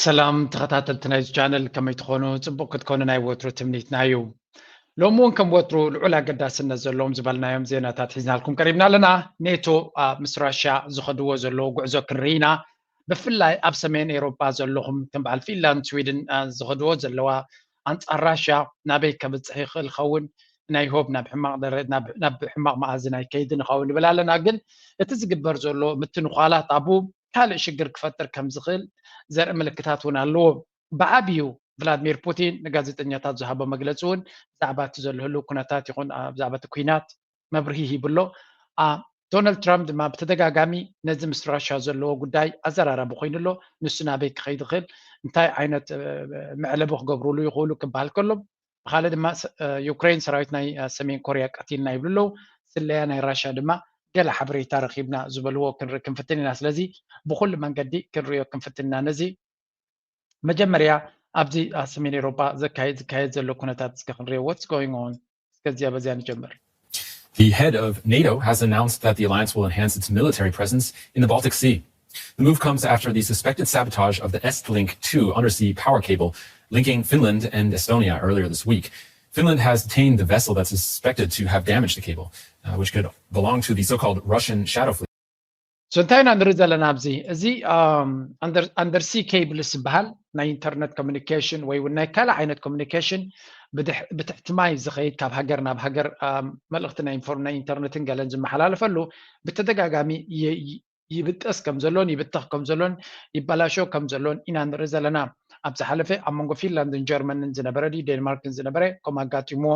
ሰላም ተኸታተልቲ ናይዚ ቻነል፣ ከመይ ትኾኑ? ጽቡቕ ክትኮኑ ናይ ወትሩ ትምኒትና እዩ። ሎሚ እውን ከም ወትሩ ልዑል ኣገዳስነት ዘለዎም ዝበልናዮም ዜናታት ሒዝናልኩም ቀሪብና ኣለና። ኔቶ፣ አ፣ ምስ ራሽያ ዝኸድዎ ዘለዉ ጉዕዞ ክንርኢ ኢና። ብፍላይ ኣብ ሰሜን ኤውሮጳ ዘለኹም ከም በዓል ፊንላንድ፣ ስዊድን፣ አ፣ ዝኸድዎ ዘለዋ ኣንጻር ራሽያ ናበይ ከብጽሕ ይኽእል ይኸውን? ናይ ሆብ ናብ ሕማቕ ደረ-፣ ናብ፣ ናብ ሕማቕ መኣዝን ኣይከይድን ይኸውን ንብል ኣለና። ግን እቲ ዝግበር ዘሎ ምትንዃላት ኣብኡ ካልእ ሽግር ክፈጥር ከም ዝኽእል ዘርኢ ምልክታት እውን ኣለዎ። ብዓቢዩ ቭላድሚር ፑቲን ንጋዜጠኛታት ዝሃቦ መግለጺ እውን ብዛዕባ እቲ ዘሎ ህልው ኩነታት ይኹን፣ አ፣ ብዛዕባ እቲ ኲናት መብርሂ ሂቡ ኣሎ። አ፣ ዶናልድ ትራምፕ ድማ ብተደጋጋሚ ነዚ ምስ ራሽያ ዘለዎ ጉዳይ ኣዘራራቢ ኮይኑ ኣሎ። ንሱ ናበይ ክኸይድ ይኽእል፣ እንታይ ዓይነት፣ እ፣ መዕለቢ ክገብሩሉ ይኽእሉ ክበሃል ከሎ፣ ብኻልእ ድማ ስ-፣ እ፣ ዩክሬን ሰራዊት ናይ፣ እ፣ ሰሜን ኮርያ ቀቲልና ይብሉ ኣለዉ። ስለያ ናይ ራሽያ ድማ ገለ ሓበሬታ ረኺብና ዝበልዎ ክንርኢ ክንፍትን ኢና። ስለዚ ብኹሉ መንገዲ ክንርእዮ ክንፍትን ኢና። ነዚ መጀመርያ ኣብዚ ኣብ ሰሜን ኤውሮጳ ዘካየድ፣ ዝካየድ ዘሎ ኩነታት እስከ ክንርእዮ። What's going on? እስከ እዚኣ በዚኣ ንጀምር። The head of NATO has announced that the alliance will enhance its military presence in the Baltic Sea. The move comes after the suspected sabotage of the Estlink two undersea power cable linking Finland and Estonia earlier this week. Finland has detained the vessel that's suspected to have damaged the cable, uh, which could belong to the so-called Russian Shadow Fleet. So እንታይ ኢና ንርኢ ዘለና ኣብዚ? እዚ፣ ኣም፣ ኣንደር-፣ ኣንደርሲ ኬብል ዝበሃል ናይ ኢንተርነት ኮሚኒኬሽን ወይ እውን ናይ ካልእ ዓይነት ኮሚኒኬሽን ብድሕ-፣ ብትሕቲ ማይ ዝኸይድ፣ ካብ ሃገር ናብ ሃገር፣ ኣም፣ መልእኽቲ ናይ ኢንፎርም-፣ ናይ ኢንተርነትን ገለን ዝመሓላለፈሉ ብተደጋጋሚ ይ-፣ ይ-፣ ይብጠስ ከም ዘሎን ይብተኽ ከም ዘሎን ይበላሾ ከም ዘሎን ኢና ንርኢ ዘለና። ኣብ ዝሓለፈ ኣብ መንጎ ፊንላንድን ጀርመንን ዝነበረ ድዩ ዴንማርክን ዝነበረ ከምኡ ኣጋጢምዎ፣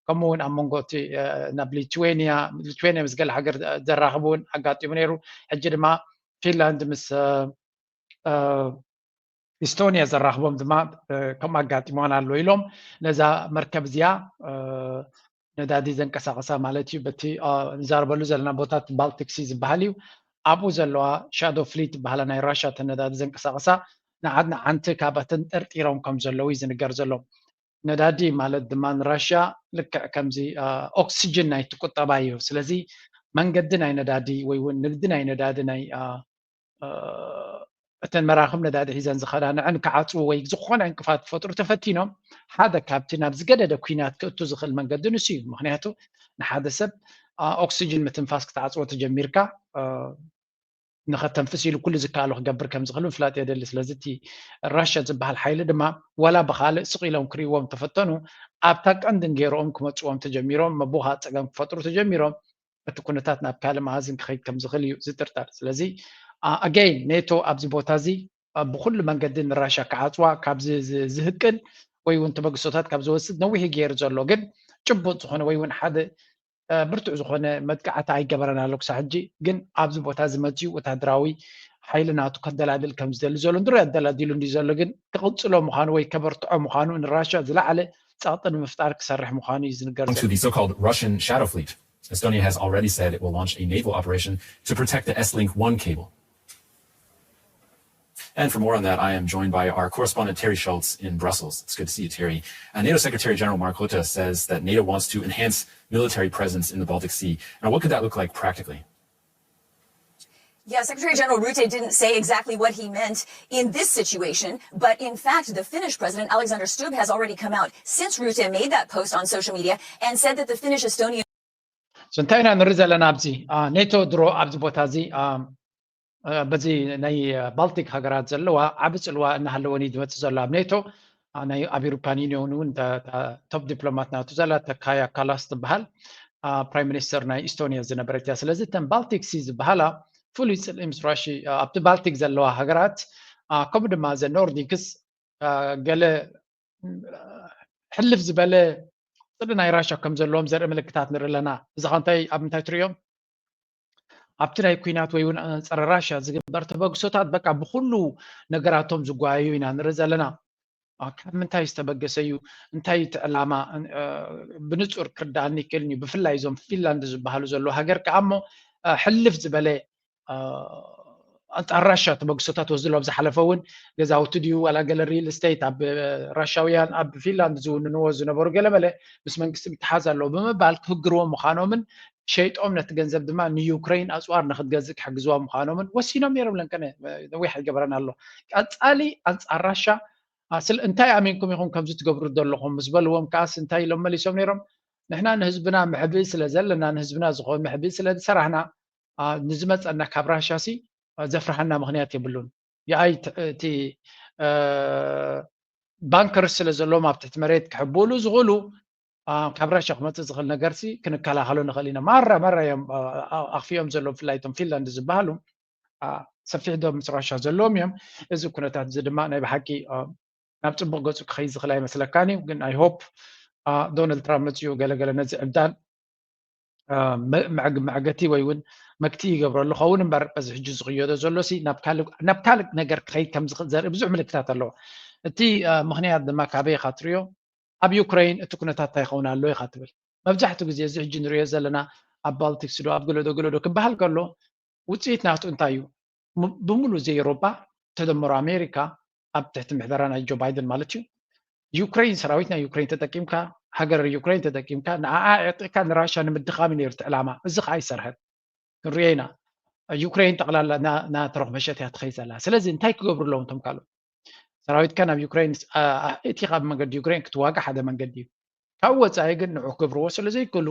ከምኡ እውን ኣብ መንጎ እቲ፣ እ፣ ናብ ሊትዌንያ፣ ሊትዌንያ ምስ ገለ ሃገር ዘራኽብ እውን ኣጋጢሙ ነይሩ። ሕጂ ድማ ፊንላንድ ምስ፣ እ፣ እ፣ ኢስቶንያ ዘራኽቦም ድማ፣ እ፣ ከምኡ ኣጋጢምዋን ኣሎ ኢሎም ነዛ መርከብ እዚኣ፣ እ፣ ነዳዲ ዘንቀሳቐሳ ማለት እዩ። በቲ፣ እ፣ ንዛረበሉ ዘለና ቦታት ባልቲክ ሲ ዝበሃል እዩ። ኣብኡ ዘለዋ ሻዶ ፍሊት ዝበሃላ ናይ ራሻ እተን ነዳዲ ዘንቀሳቐሳ ንዓድ ንዓንቲ ካብኣተን ጠርጢሮም ከም ዘለዉ እዩ ዝንገር ዘሎ። ነዳዲ ማለት ድማ ንራሽያ ልክዕ ከምዚ፣ አ፣ ኦክስጅን ናይቲ ቁጠባ እዩ። ስለዚ መንገዲ ናይ ነዳዲ ወይ እውን ንግዲ ናይ ነዳዲ ናይ፣ አ፣ አ፣ እተን መራኽብ ነዳዲ ሒዘን ዝኸዳ ንዐን ክዓጽዉ ወይ ዝኾነ ዕንቅፋት ክፈጥሩ ተፈቲኖም፣ ሓደ ካብቲ ናብ ዝገደደ ኲናት ክእቱ ዝኽእል መንገዲ ንሱ እዩ። ምኽንያቱ ንሓደ ሰብ፣ አ፣ ኦክስጅን ምትንፋስ ክትዓጽዎ ተጀሚርካ፣ አ፣ ንኸተንፍስ ኢሉ ኩሉ ዝከኣሎ ክገብር ከም ዝኽእል ምፍላጥ የድሊ። ስለዚ እቲ ራሽያ ዝበሃል ሓይሊ ድማ ዋላ ብኻልእ ስቕ ኢሎም ክርእይዎም ተፈተኑ፣ ኣብታ ቀንዲ እንጌርኦም ክመጽዎም ተጀሚሮም፣ መቦኻ ጸገም ክፈጥሩ ተጀሚሮም፣ እቲ ኩነታት ናብ ካልእ መኣዝን ክኸይድ ከም ዝኽእል እዩ ዝጥርጠር። ስለዚ፣ አ፣ ኣገይን ኔቶ ኣብዚ ቦታ እዚ፣ አ፣ ብኹሉ መንገዲ ንራሽያ ክዓጽዋ ካብ ዝ-፣ ዝ-፣ ዝህቅን ወይ እውን ተበግሶታት ካብ ዝወስድ ነዊሕ ገይሩ ዘሎ፣ ግን ጭቡጥ ዝኾነ ወይ እውን ሓደ፣ አ፣ ብርቱዕ ዝኾነ መጥቃዕቲ ኣይገበረን ኣሎ ክሳብ ሕጂ። ግን ኣብዚ ቦታ እዚ መጺኡ ወታደራዊ ሓይሊ ናቱ ከደላድል ከም ዝደሊ ዘሎ፣ ድሮ ኣደላዲሉ እንዲ ዘሎ፣ ግን ክቕጽሎ ምዃኑ ወይ ከበርትዖ ምዃኑ ንራሽያ ዝለዓለ ጸቕጢ ንምፍጣር ክሰርሕ ምዃኑ እዩ ዝንገር To ዘሎ። The so-called Russian Shadow Fleet. Estonia has already said it will launch a naval operation to protect the Estlink one cable. And for more on that, I am joined by our correspondent Terry Schultz in Brussels. It's good to see you, Terry. Uh, NATO Secretary General Mark Rutte says that NATO wants to enhance military presence in the Baltic Sea. Now, what could that look like practically? Yeah, Secretary General Rutte didn't say exactly what he meant in this situation, but in fact, the Finnish President Alexander Stubb has already come out since Rutte made that post on social media and said that the Finnish Estonian So እንታይ ኢና ንርኢ ዘለና ኣብዚ? አ፣ ኔቶ ድሮ ኣብዚ ቦታ እዚ፣ አ፣ አ፣ በዚ ናይ፣ አ፣ ባልቲክ ሃገራት ዘለዋ ዓቢ ጽልዋ እናሃለወን እዩ ዝመጽእ ዘሎ ኣብ ኔቶ። አ፣ ናይ ኣብ ዩሮፓን ዩኒዮን እውን እታ፣ እታ ቶፕ ዲፕሎማት ናቱ ዘላ እታ ካያ ካላስ ትበሃል፣ አ፣ ፕራይም ሚኒስተር ናይ ኢስቶንያ ዝነበረት እያ። ስለዚ እተን ባልቲክ ሲ ዝበሃላ ፍሉይ ጽልኢ ምስ ራሺ-፣ አ፣ ኣብቲ ባልቲክ ዘለዋ ሃገራት፣ አ፣ ከምኡ ድማ ዘ ኖርዲክስ፣ አ፣ ገለ፣ አ፣ ሕልፍ ዝበለ ጽልኢ ናይ ራሽያ ከም ዘለዎም ዘርኢ ምልክታት ንርኢ ኣለና። እዚ ኸ እንታይ፣ ኣብ ምንታይ ትርእዮም? ኣብቲ ናይ ኲናት ወይ እውን፣ አ፣ ጸረ ራሽያ ዝግበር ተበግሶታት በቃ ብኹሉ ነገራቶም ዝጓየዩ ኢና ንርኢ ዘለና። አ፣ ካብ ምንታይ ዝተበገሰ እዩ? እንታይ እቲ ዕላማ? እ፣ ብንጹር ክርድኣኒ ይክእልን እዩ። ብፍላይ እዞም ፊንላንድ ዝበሃሉ ዘለዉ ሃገር ከኣ እሞ፣ አ፣ ሕልፍ ዝበለ፣ አ፣ ኣንጻር ራሻ ተበግሶታት ወስድሎ ኣብ ዝሓለፈ እውን ገዛውቲ ድዩ ዋላ ገለ ሪል ስቴት ኣብ ራሻውያን ኣብ ፊንላንድ ዝውንንዎ ዝነበሩ ገለመለ ምስ መንግስቲ ምትሓዝ ኣለዎ ብምባል ክህግርዎ ምዃኖምን ሸይጦም ነቲ ገንዘብ ድማ ንዩክሬን ኣፅዋር ንክትገዝእ ክሕግዝዋ ምዃኖምን ወሲኖም ነይሮም። ለንቀነ ነዊሕ ኣይገበረን ኣሎ። ቀፃሊ ኣንፃር ራሻ እንታይ ኣሚንኩም ኢኹም ከምዚ ትገብሩ ዘለኹም ምስ በልዎም ከዓስ እንታይ ኢሎም መሊሶም ነይሮም? ንሕና ንህዝብና መሕብኢ ስለ ዘለና ንህዝብና ዝኾን መሕብኢ ስለ ዝሰራሕና ንዝመፀና ካብ ራሻ ሲ ዘፍርሃና ምክንያት የብሉን። የኣይ እቲ ባንከርስ ስለ ዘለዎም ኣብ ትሕቲ መሬት ክሕብእሉ ዝኽእሉ ካብ ራሻ ክመፅእ ዝኽእል ነገር ሲ ክንከላኸሎ ንኽእል ኢና። ማራ ማራ እዮም ኣኽፊኦም ዘለዉ ብፍላይ እቶም ፊንላንድ ዝበሃሉ ሰፊሕ ዶ ምስ ራሻ ዘለዎም እዮም። እዚ ኩነታት እዚ ድማ ናይ ብሓቂ ናብ ፅቡቅ ገፁ ክኸይድ ዝኽእል ኣይመስለካን እዩ። ግን ኣይ ሆፕ ዶናልድ ትራምፕ መፅኡ ገለገለ ነዚ ዕብዳን መዕገቲ ወይ እውን መግቲ ይገብረሉ ኸውን እምበር በዚ ሕጂ ዝኽየዶ ዘሎ ናብ ካልእ ነገር ክኸይድ ከም ዝኽእል ዘርኢ ብዙሕ ምልክታት ኣለዎ። እቲ ምክንያት ድማ ካበይ ኢኻ ትሪኦ? ኣብ ዩክሬን እቲ ኩነታት እንታይ ይኸውን ኣሎ ኢኻ ትብል። መብዛሕትኡ ግዜ እዚ ሕጂ ንሪኦ ዘለና ኣብ ባልቲክስ ዶ ኣብ ገለዶ ገለዶ ክበሃል ከሎ ውፅኢት ናቱ እንታይ እዩ? ብሙሉ እዚ ኤውሮጳ ተደመሩ ኣሜሪካ ኣብ ትሕቲ ምሕደራ ናይ ጆ ባይደን ማለት እዩ ዩክሬን ሰራዊት ናይ ዩክሬን ተጠቂምካ ሃገር ዩክሬን ተጠቂምካ ንኣኣ ዕጥቅካ ንራሻ ንምድኻም እዩ ነይሩ እቲ ዕላማ። እዚ ከዓ ኣይሰርሐን። ክንሪኦ ኢና። ዩክሬን ጠቕላላ ናተረኽበሸት እያ ትኸይ ዘላ። ስለዚ እንታይ ክገብሩ ኣለዎም እቶም ካልኦት? ሰራዊትካ ናብ ዩክሬን እቲ ካብ መንገዲ ዩክሬን ክትዋጋ ሓደ መንገዲ እዩ። ካብ ወፃኢ ግን ንዑ ክብርዎ ስለ ዘይክእሉ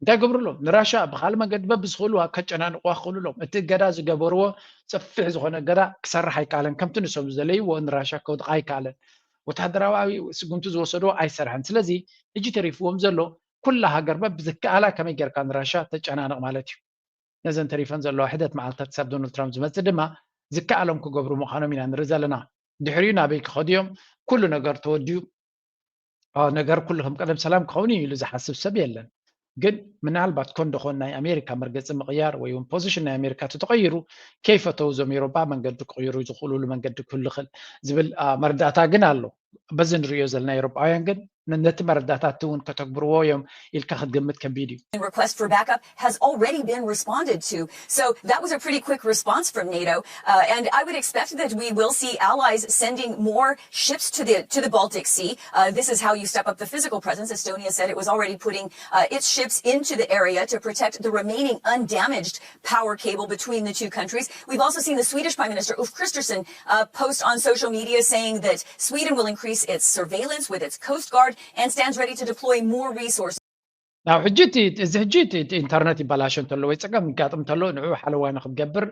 እንታይ ገብሩ ኣለዎም? ንራሻ ብካልእ መንገዲ በብዝኽእሉ ከጨናንቕዋ ክኽእሉ ኣለዎም። እቲ እገዳ ዝገበርዎ ሰፊሕ ዝኾነ እገዳ ክሰርሕ ኣይከኣለን። ከምቲ ንሶም ዝደለይዎ ንራሻ ከውድቕ ኣይከኣለን። ወታደራዊ ስጉምቲ ዝወሰድዎ ኣይሰርሐን። ስለዚ ሕጂ ተሪፍዎም ዘሎ ኩላ ሃገር በብዝከኣላ ከመይ ጌርካ ንራሻ ተጨናንቕ ማለት እዩ። ነዘን ተሪፈን ዘለዋ ሕደት መዓልታት ክሳብ ዶናልድ ትራምፕ ዝመፅእ ድማ ዝከኣሎም ክገብሩ ምዃኖም ኢና ንርኢ ዘለና። ድሕሪኡ ናበይ ክኸዱ እዮም? ኩሉ ነገር ተወዲኡ ነገር ኩሉ ከም ቀደም ሰላም ክኸውን እዩ ኢሉ ዝሓስብ ሰብ የለን። ግን ምናልባት ኮን ደኾን ናይ ኣሜሪካ መርገፂ ምቕያር ወይ እውን ፖዚሽን ናይ ኣሜሪካ ተተቐይሩ ከይፈተው እዞም ኤሮጳ መንገዲ ክቕይሩ ዝኽእሉሉ መንገዲ ክህሉ ይኽእል ዝብል መረዳእታ ግን ኣሎ። በዚ ንሪኦ ዘለና ኤሮጳውያን ግን ነቲ መረዳእታ እቲ እውን ከተግብርዎ እዮም ኢልካ ክትገምት ከቢድ እዩ። Request for backup has already been responded to. So that was a pretty quick response from NATO. Uh, and I would expect that we will see allies sending more ships to the to the Baltic Sea. Uh, this is how you step up the physical presence. Estonia said it was already putting uh, its ships into the area to protect the remaining undamaged power cable between the two countries. We've also seen the Swedish Prime Minister Ulf Kristersson uh, post on social media saying that Sweden will increase its surveillance with its coast guard and stands ready to deploy more resources. ናብ ሕጂ እዚ ሕጂ ኢንተርነት ይበላሸ እንተሎ ወይ ፀገም ይጋጥም እንተሎ ንዑ ሓለዋ ንክትገብር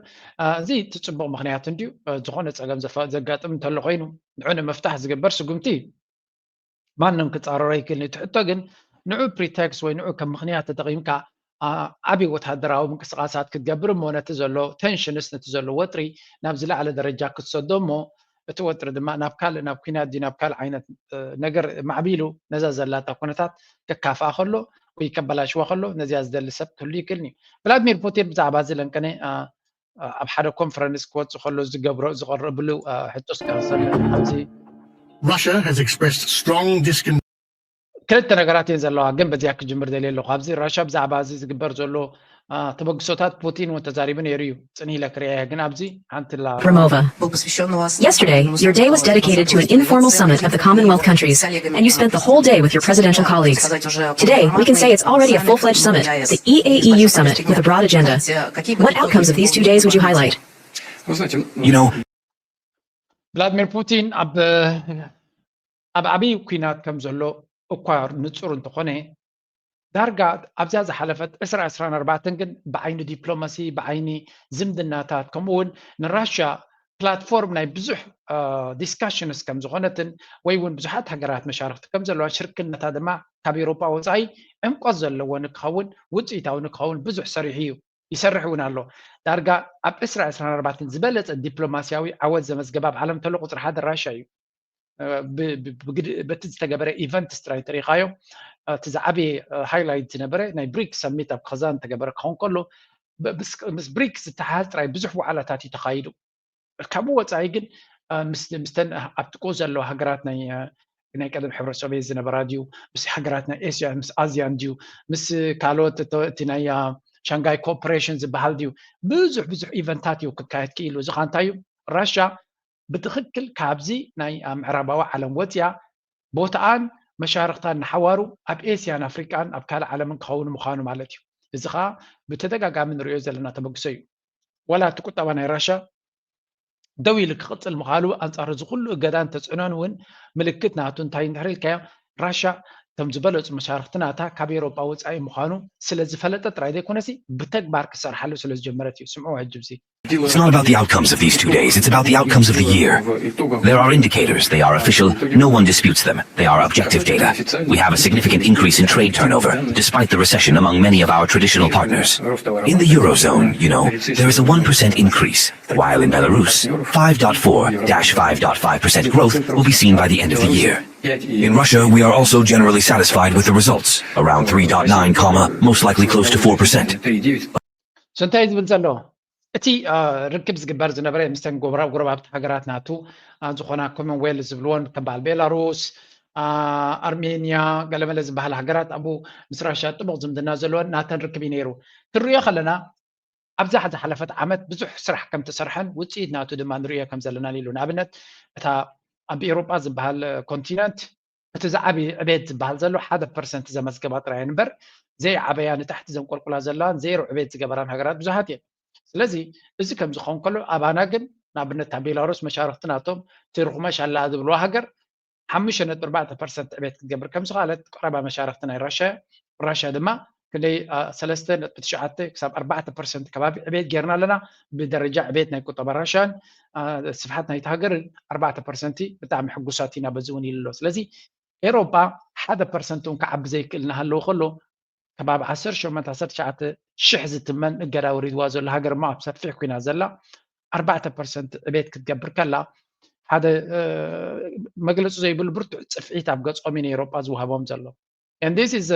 እዚ እቲ ፅቡቅ ምክንያት እንድዩ። ዝኾነ ፀገም ዘጋጥም እንተሎ ኮይኑ ንዑ ንምፍታሕ ዝግበር ስጉምቲ ማንም ክፃረሮ ይክእል። እቲ ሕቶ ግን ንዑ ፕሪቴክስ ወይ ንዑ ከም ምክንያት ተጠቂምካ ዓብዪ ወታደራዊ ምንቅስቃሳት ክትገብር እሞ ነቲ ዘሎ ቴንሽንስ ነቲ ዘሎ ወጥሪ ናብ ዝለዓለ ደረጃ ክትሰዶ እሞ እቲ ወጥሪ ድማ ናብ ካልእ ናብ ኩናት ድዩ ናብ ካልእ ዓይነት ነገር ማዕቢሉ ነዛ ዘላታ ኩነታት ከካፍኣ ከሎ ወይ ከበላሽዋ ከሎ ነዚኣ ዝደሊ ሰብ ክህሉ ይክእልኒ። ቭላድሚር ፑቲን ብዛዕባ እዚ ለንቀነ ኣብ ሓደ ኮንፈረንስ ክወፅእ ከሎ ዝገብሮ ዝቐርብሉ ሕቶ ስጋሰለ ኣብዚ Russia has expressed strong discon ክልተ ነገራት እየን ዘለዋ ግን በዚኣ ክጅምር ደልየ ኣለኹ። ኣብዚ ራሻ ብዛዕባ እዚ ዝግበር ዘሎ ተበግሶታት ፑቲን እውን ተዛሪቡ ነይሩ እዩ። ፅን ኢለ ክሪኣያ ግን ኣብዚ ሓንቲ ላ Promova. Yesterday, your day was dedicated to an informal summit of the Commonwealth countries, and you spent the whole day with your presidential colleagues. Today, we can say it's already a full-fledged summit, the E A E U summit, with a broad agenda. What outcomes of these two days would you highlight? You know, ቭላድሚር ፑቲን ኣብ ኣብ ዓብዪ ኩናት ከም ዘሎ እኳ ንፁር እንተኾነ ዳርጋ ኣብዛ ዝሓለፈት ዕስራ ዕስራን ኣርባዕተን ግን ብዓይኒ ዲፕሎማሲ ብዓይኒ ዝምድናታት ከምኡ እውን ንራሽያ ፕላትፎርም ናይ ብዙሕ ዲስካሽንስ ከም ዝኾነትን ወይ እውን ብዙሓት ሃገራት መሻርክቲ ከም ዘለዋ ሽርክነታ ድማ ካብ ኤሮጳ ወፃኢ ዕምቆት ዘለዎ ንክኸውን ውፅኢታዊ ንክኸውን ብዙሕ ሰሪሑ እዩ ይሰርሕ እውን ኣሎ። ዳርጋ ኣብ ዕስራ ዕስራን ኣርባዕተን ዝበለፀ ዲፕሎማሲያዊ ዓወት ዘመዝገበ ኣብ ዓለም ተሎ ቁፅሪ ሓደ ራሻ እዩ። በቲ ዝተገበረ ኢቨንት ስትራይ ተሪኻዮ እቲ ዝዓበየ ሃይላይት ዝነበረ ናይ ብሪክ ሰሚት ኣብ ከዛን ተገበረ ክኸውን ከሎ ምስ ብሪክ ዝተሓዝ ጥራይ ብዙሕ ዋዕላታት እዩ ተኻይዱ። ካብኡ ወፃኢ ግን ምስተን ኣብ ጥቁ ዘለዋ ሃገራት ናይ ቀደም ሕብረት ሶቪየት ዝነበራ ድዩ ምስ ሃገራት ናይ ኤስያ ምስ ኣዝያን ድዩ ምስ ካልኦት እቲ ናይ ሻንጋይ ኮኦፕሬሽን ዝበሃል ድዩ? ብዙሕ ብዙሕ ኢቨንታት እዩ ክካየድ ክኢሉ። እዚ ኸ እንታይ እዩ? ራሻ ብትኽክል ካብዚ ናይ ምዕራባዊ ዓለም ወፅያ ቦታኣን መሻርክታን ንሓዋሩ ኣብ ኤስያን ኣፍሪቃን ኣብ ካልእ ዓለምን ክኸውን ምዃኑ ማለት እዩ። እዚ ኸዓ ብተደጋጋሚ ንሪኦ ዘለና ተበግሶ እዩ። ዋላ እቲ ቁጠባ ናይ ራሻ ደው ኢሉ ክቕፅል ምዃሉ ኣንፃር እዚ ኩሉ እገዳን ተፅዕኖን እውን ምልክት ናቱ እንታይ እንድሕር ኢልካዮ ራሻ እቶም ዝበለፁ መሻርክቲ ናታ ካብ ኤሮጳ ወፃኢ ምዃኑ ስለ ዝፈለጠ ጥራይ ዘይኮነሲ ብተግባር ክሰርሓሉ ስለ ዝጀመረት እዩ። ስምዑ ሕጂ ብዚ It's not about the outcomes of these two days, it's about the outcomes of the year. There are indicators, they are official, no one disputes them. They are objective data. We have a significant increase in trade turnover, despite the recession among many of our traditional partners. In the Eurozone, you know, there is a one percent increase, while in Belarus, five point four dash five point five percent growth will be seen by the end of the year. In Russia, we are also generally satisfied with the results, around three point nine, comma, most likely close to four percent. So እንታይ ዝብል ዘሎ እቲ ርክብ ዝግበር ዝነበረ ምስተን ጎረባብቲ ሃገራት ናቱ ዝኾና ኮመንዌልዝ ዝብልዎን ከም በዓል ቤላሩስ፣ ኣርሜንያ፣ ገለመለ ዝበሃል ሃገራት ኣብኡ ምስ ራሻ ጥቡቕ ዝምድና ዘለወን ናተን ርክብ እዩ ነይሩ። ክንሪኦ ከለና ኣብዛ ዝሓለፈት ዓመት ብዙሕ ስራሕ ከም ተሰርሐን ውፅኢት ናቱ ድማ ንሪኦ ከም ዘለናን ኢሉ። ንኣብነት እታ ኣብ ኤውሮጳ ዝበሃል ኮንቲነንት እቲ ዝዓቢ ዕቤት ዝበሃል ዘሎ ሓደ ፐርሰንት ዘመዝገባ ጥራይ እምበር ዘይዓበያ ንታሕቲ ዘንቆልቁላ ዘለዋን ዜሮ ዕቤት ዝገበራን ሃገራት ብዙሓት እየን። ስለዚ እዚ ከም ዝኸውን ከሎ ኣባና ግን ንኣብነት እታ ቤላሩስ መሻርክቲ ናቶም እቲ ርኹመሽ ኣላ ዝብልዋ ሃገር ሓሙሽተ ነጥቢ ኣርባዕተ ፐርሰንት ዕቤት ክትገብር ከም ዝኸኣለት ቀረባ መሻርክቲ ናይ ራሽያ ራሽያ ድማ ክንደይ ሰለስተ ነጥቢ ትሽዓተ ክሳብ ኣርባዕተ ፐርሰንት ከባቢ ዕቤት ጌርና ኣለና። ብደረጃ ዕቤት ናይ ቁጠባ ራሽያን ስፍሓት ናይቲ ሃገርን ኣርባዕተ ፐርሰንት ብጣዕሚ ሕጉሳት ኢና በዚ እውን ኢሉ ኣሎ። ስለዚ ኤሮጳ ሓደ ፐርሰንት እውን ክዓቢ ዘይክእል እናሃለወ ከሎ ከባቢ ዓሰርተ ሸሞንተ ዓሰርተ ትሽዓተ ሽሕ ዝትመን እገዳ ወሪድዋ ዘሎ ሃገር እሞ ኣብ ሰፊሕ ኩናት ዘላ ኣርባዕተ ፐርሰንት ዕቤት ክትገብር ከላ ሓደ መግለፂ ዘይብሉ ብርቱዕ ፅፍዒት ኣብ ገፆም እዩ ንኤሮጳ ዝወሃቦም ዘሎ። And this is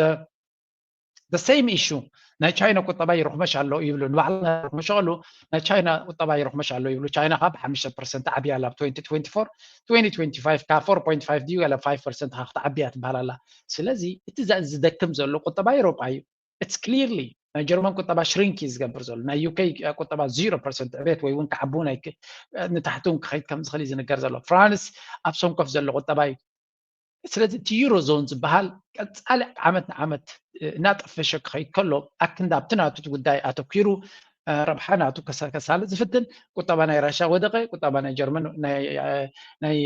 the same issue። ናይ ቻይና ቁጠባ ይርኽመሽ ኣሎ ይብሉ፣ ንባዕልና ይርኽመሽ ከሉ ናይ ቻይና ቁጠባ ይርኽመሽ ኣሎ ይብሉ። ቻይና ካብ ሓሙሽተ ፐርሰንት ዓብያ ኣላ ኣብ twenty twenty-four፣ twenty twenty-five ካብ four point five ድዩ ገለ five percent ክትዓብያ ትበሃል ኣላ። ስለዚ እቲ ዝደክም ዘሎ ቁጠባ ኤሮጳ እዩ። It's clearly ናይ ጀርመን ቁጠባ ሽሪንክ እዩ ዝገብር ዘሎ። ናይ ዩኬ ቁጠባ ዜሮ ፐርሰንት ዕቤት ወይ እውን ክዓቡ ናይ ንታሕቲ እውን ክኸይድ ከም ዝኽእል እዩ ዝንገር ዘሎ። ፍራንስ ኣብ ሰንኮፍ ዘሎ ቁጠባ እዩ። ስለዚ እቲ ዩሮ ዞን ዝበሃል ቀፃሊ ዓመት ንዓመት እናጠፈሸ ክኸይድ ከሎ ኣክንዲ ኣብቲ ናቱ ጉዳይ ኣተኪሩ ረብሓ ናቱ ከሳልጥ ዝፍትን ቁጠባ ናይ ራሻ ወደቐ፣ ቁጠባ ናይ ጀርመን ናይ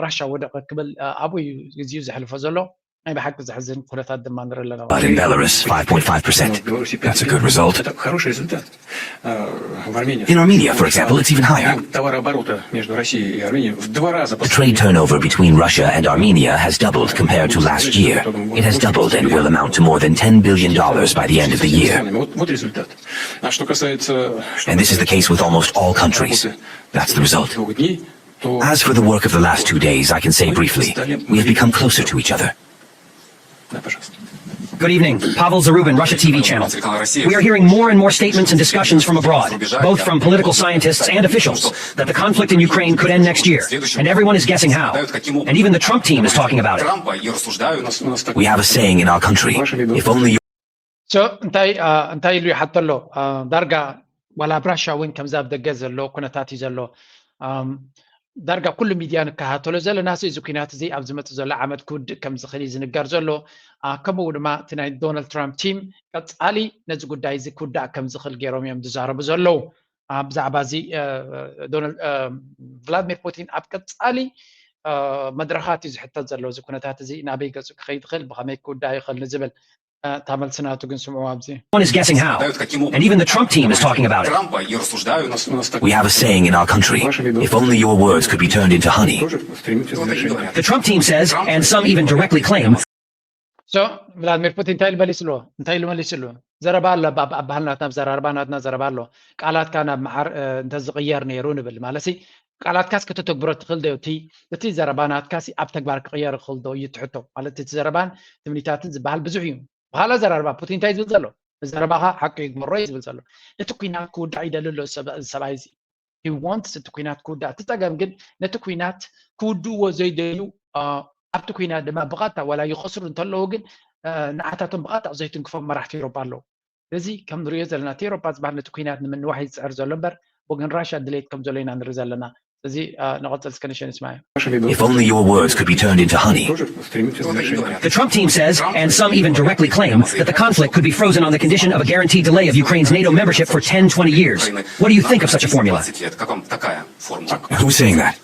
ራሻ ወደቐ ክብል ኣብኡ እዩ ግዜኡ ዘሕልፎ ዘሎ። ናይ ብሓቂ ዘሕዝን ኩነታት ድማ ንርኢ ኣለና። But in Belarus, five point five percent. That's a good result. In Armenia, for example, it's even higher. The trade turnover between Russia and Armenia has doubled compared to last year. It has doubled and will amount to more than ten billion dollars by the end of the year. And this is the case with almost all countries. That's the result. As for the work of the last two days, I can say briefly, we have become closer to each other. Good evening. Pavel Zarubin, Russia T V channel. We are hearing more and more statements and discussions from abroad, both from political scientists and officials, that the conflict in Ukraine could end next year, and everyone is guessing how. And even the Trump team is talking about it. We have a saying in our country, if only So እንታይ እንታይ ኢሉ ይሓቶ ኣሎ? ዳርጋ ዋላ ኣብ ራሻ እውን ከምዚ ኣብ ደገ ዘሎ ኩነታት እዩ ዘሎ። ዳርጋ ኩሉ ሚድያ ንከታተሎ ዘለና እዚ ኩናት እዚ ኣብ ዝመፅእ ዘሎ ዓመት ክውድእ ከም ዝኽእል እዩ ዝንገር ዘሎ። ከምኡ ድማ እቲ ናይ ዶናልድ ትራምፕ ቲም ቀፃሊ ነዚ ጉዳይ እዚ ክውዳእ ከም ዝኽእል ገይሮም እዮም ዝዛረቡ ዘለዉ። ብዛዕባ እዚ ቭላድሚር ፑቲን ኣብ ቀፃሊ መድረኻት እዩ ዝሕተት ዘሎ። እዚ ኩነታት እዚ ናበይ ገፁ ክኸይድ ይኽእል፣ ብኸመይ ክውዳእ ይኽእል ንዝብል እታ መልሲ ናቱ ግን ስምዑ ኣብዚ። One is guessing how. And even the Trump team is talking about it. We have a saying in our country, if only your words could be turned into honey. The Trump team says, and some even directly claim, So ቭላድሚር ፑቲን እንታይ ኢሉ መሊስሉ? እንታይ ኢሉ መሊስሉ? ዘረባ ኣሎ ኣብ ባህልናትና ኣብ ዘራርባ ናትና ዘረባ ኣሎ። ቃላትካ ናብ መዓር እንተዝቕየር ነይሩ ንብል ማለት ቃላትካስ ከተተግብሮ ትኽእል ዶ? እቲ እቲ ዘረባ ናትካሲ ኣብ ተግባር ክቕየር ይኽእል ዶ እዩ ትሕቶ። ማለት እቲ ዘረባን ትምኒታትን ዝበሃል ብዙሕ እዩ። ብኻልእ ኣዘራርባ ፑቲን እንታይ ዝብል ዘሎ? ዘረባኻ ሓቂ ይግበሮ እዩ ዝብል ዘሎ። እቲ ኩናት ክውዳእ ይደሊ ኣሎ ሰብኣይ እዚ። He wants እቲ ኩናት ክውዳእ። እቲ ጸገም ግን ነቲ ኩናት ክውድእዎ ዘይደልዩ ኣብቲ ኩናት ድማ ብቐጥታ ዋላ ይኸስሩ እንተለዉ ግን ንዓታቶም ብቐጥታ ዘይትንክፎም መራሕቲ ኤውሮጳ ኣለዉ። እዚ ከም ንሪኦ ዘለና እቲ ኤሮፓ ዝበሃል ነቲ ኩናት ንምንዋሕ እዩ ዝፅዕር ዘሎ እምበር ብወገን ራሻ ድሌት ከም ዘሎ ኢና ንርኢ ዘለና። እዚ ንቐፅል እስከ ንሸ ንስማዮ። If only your words could be turned into honey. The Trump team says, and some even directly claim, that the conflict could be frozen on the condition of a guaranteed delay of Ukraine's NATO membership for ten, twenty years. What do you think of such a formula? Who's saying that?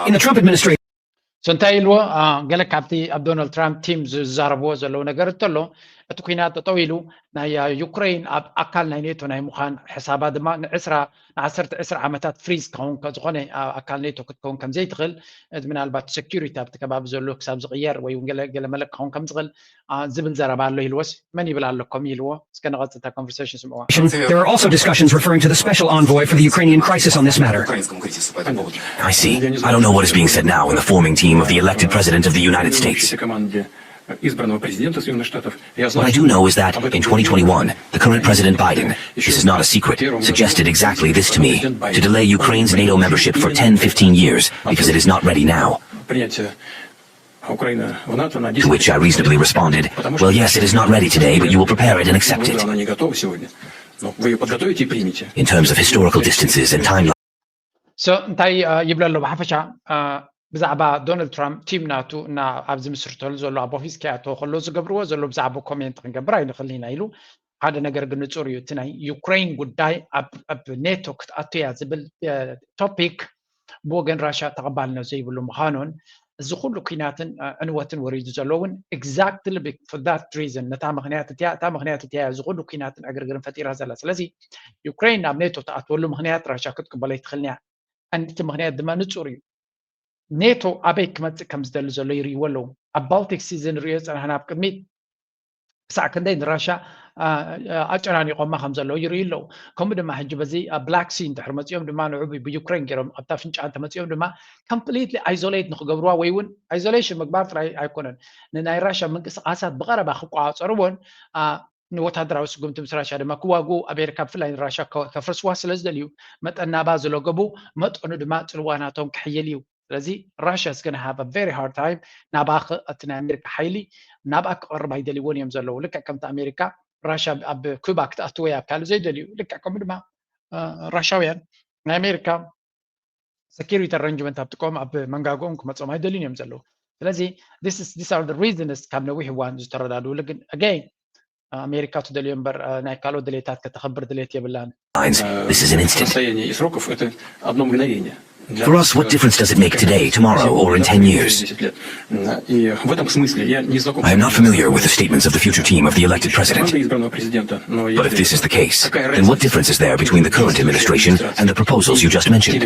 In the Trump administration. So እንታይ ኢልዎ? ገለ ካብቲ ኣብ ዶናልድ ትራምፕ ቲም ዝዛረብዎ ዘለዉ ነገር እንተሎ እቲ ኩናት ጠጠው ኢሉ ናይ ዩክሬን ኣብ ኣካል ናይ ኔቶ ናይ ምዃን ሕሳባ ድማ ንዕስራ ንዓሰርተ ዕስራ ዓመታት ፍሪዝ ክኸውን ዝኾነ ኣካል ኔቶ ክትከውን ከም ዘይትኽእል ምናልባት ሴኪሪቲ ኣብቲ ከባቢ ዘሎ ክሳብ ዝቕየር ወይ እውን ገለ መለ ክኸውን ከም ዝኽእል ዝብል ዘረባ ኣሎ ኢልዎስ መን ይብል ኣሎ ከምኡ ኢልዎ? እስከ ንቐፅታ ኮንቨርሴሽን ስምዕዋ። There are also discussions referring to the special envoy for the Ukrainian crisis on this matter. I see. I don't know what is being said now in the forming team of the elected president of the United States. What I do know is that in twenty twenty-one, the current President Biden, this is not a secret, suggested exactly this to me, to delay Ukraine's NATO membership for ten, fifteen years because it is not ready now. To which I reasonably responded, well, yes, it is not ready today, but you will prepare it and accept it. In terms of historical distances and timelines. So እንታይ ይብለ ኣሎ ብሓፈሻ ብዛዕባ ዶናልድ ትራምፕ ቲም ናቱ እና ኣብዚ ምስርተሉ ዘሎ ኣብ ኦፊስ ከይኣተወ ከሎ ዝገብርዎ ዘሎ ብዛዕባ ኮሜንት ክንገብር ኣይንኽእል ኢና ኢሉ። ሓደ ነገር ግን ንፁር እዩ፣ እቲ ናይ ዩክሬን ጉዳይ ኣብ ኔቶ ክትኣቱ እያ ዝብል ቶፒክ ብወገን ራሽያ ተቐባልነት ዘይብሉ ምዃኑን እዚ ኩሉ ኩናትን ዕንወትን ወሪዱ ዘሎ እውን exactly for that reason ነታ ምክንያት እቲያ እታ ምክንያት እቲያ እዚ ኩሉ ኩናትን ዕግርግርን ፈጢራ ዘላ። ስለዚ ዩክሬን ናብ ኔቶ ትኣትወሉ ምክንያት ራሽያ ክትቅበሎ ኣይትኽእልን እያ። ቀንዲ እቲ ምክንያት ድማ ንፁር እዩ። ኔቶ ኣበይ ክመፅእ ከም ዝደሊ ዘሎ ይርእይዎ ኣለዉ። ኣብ ባልቲክ ሲ ዝንርእዮ ዝፀናሕና ኣብ ቅድሚት ክሳዕ ክንደይ ንራሻ ኣጨናኒቆማ ከም ዘለዉ ይርእዩ ኣለዉ። ከምኡ ድማ ሕጂ በዚ ኣብ ብላክ ሲ እንድሕር መፂኦም ድማ ንዑ ብዩክሬን ገይሮም ኣብታ ፍንጫ እንተመፂኦም ድማ ኮምፕሊትሊ ኣይዞሌት ንክገብርዋ ወይ እውን ኣይዞሌሽን ምግባር ጥራይ ኣይኮነን ንናይ ራሻ ምንቅስቃሳት ብቀረባ ክቆፃፀርዎን ንወታደራዊ ስጉምቲ ምስ ራሻ ድማ ክዋግኡ ኣሜሪካ ብፍላይ ንራሻ ከፍርስዋ ስለ ዝደልዩ መጠን ናባ ዝለገቡ መጠኑ ድማ ፅልዋ ናቶም ክሕይል እዩ። ስለዚ ራሽያ is gonna have a very hard time ናብኣ እቲ ናይ ኣሜሪካ ሓይሊ ናብኣ ክቐርብ ኣይደልይዎን እዮም ዘለዉ። ልክዕ ከምቲ ኣሜሪካ ራሽያ ኣብ ኩባ ክትኣትወ ኣብ ካልእ ዘይደልዩ ልክዕ ከምኡ ድማ ራሻውያን ናይ ኣሜሪካ security arrangement ኣብ ጥቆም ኣብ መንጋጎኦም ክመፆም ኣይደልዩን እዮም ዘለዉ። ስለዚ this are the reasons ካብ ነዊሕ እዋን ዝተረዳድእሉ ግን again ኣሜሪካ ትደልዮ እምበር ናይ ካልኦት ድሌታት ከተኽብር ድሌት የብላን። This is an instant. For us, what difference does it make today, tomorrow, or in ten years? I am not familiar with the statements of the future team of the elected president. But if this is the case, then what difference is there between the current administration and the proposals you just mentioned?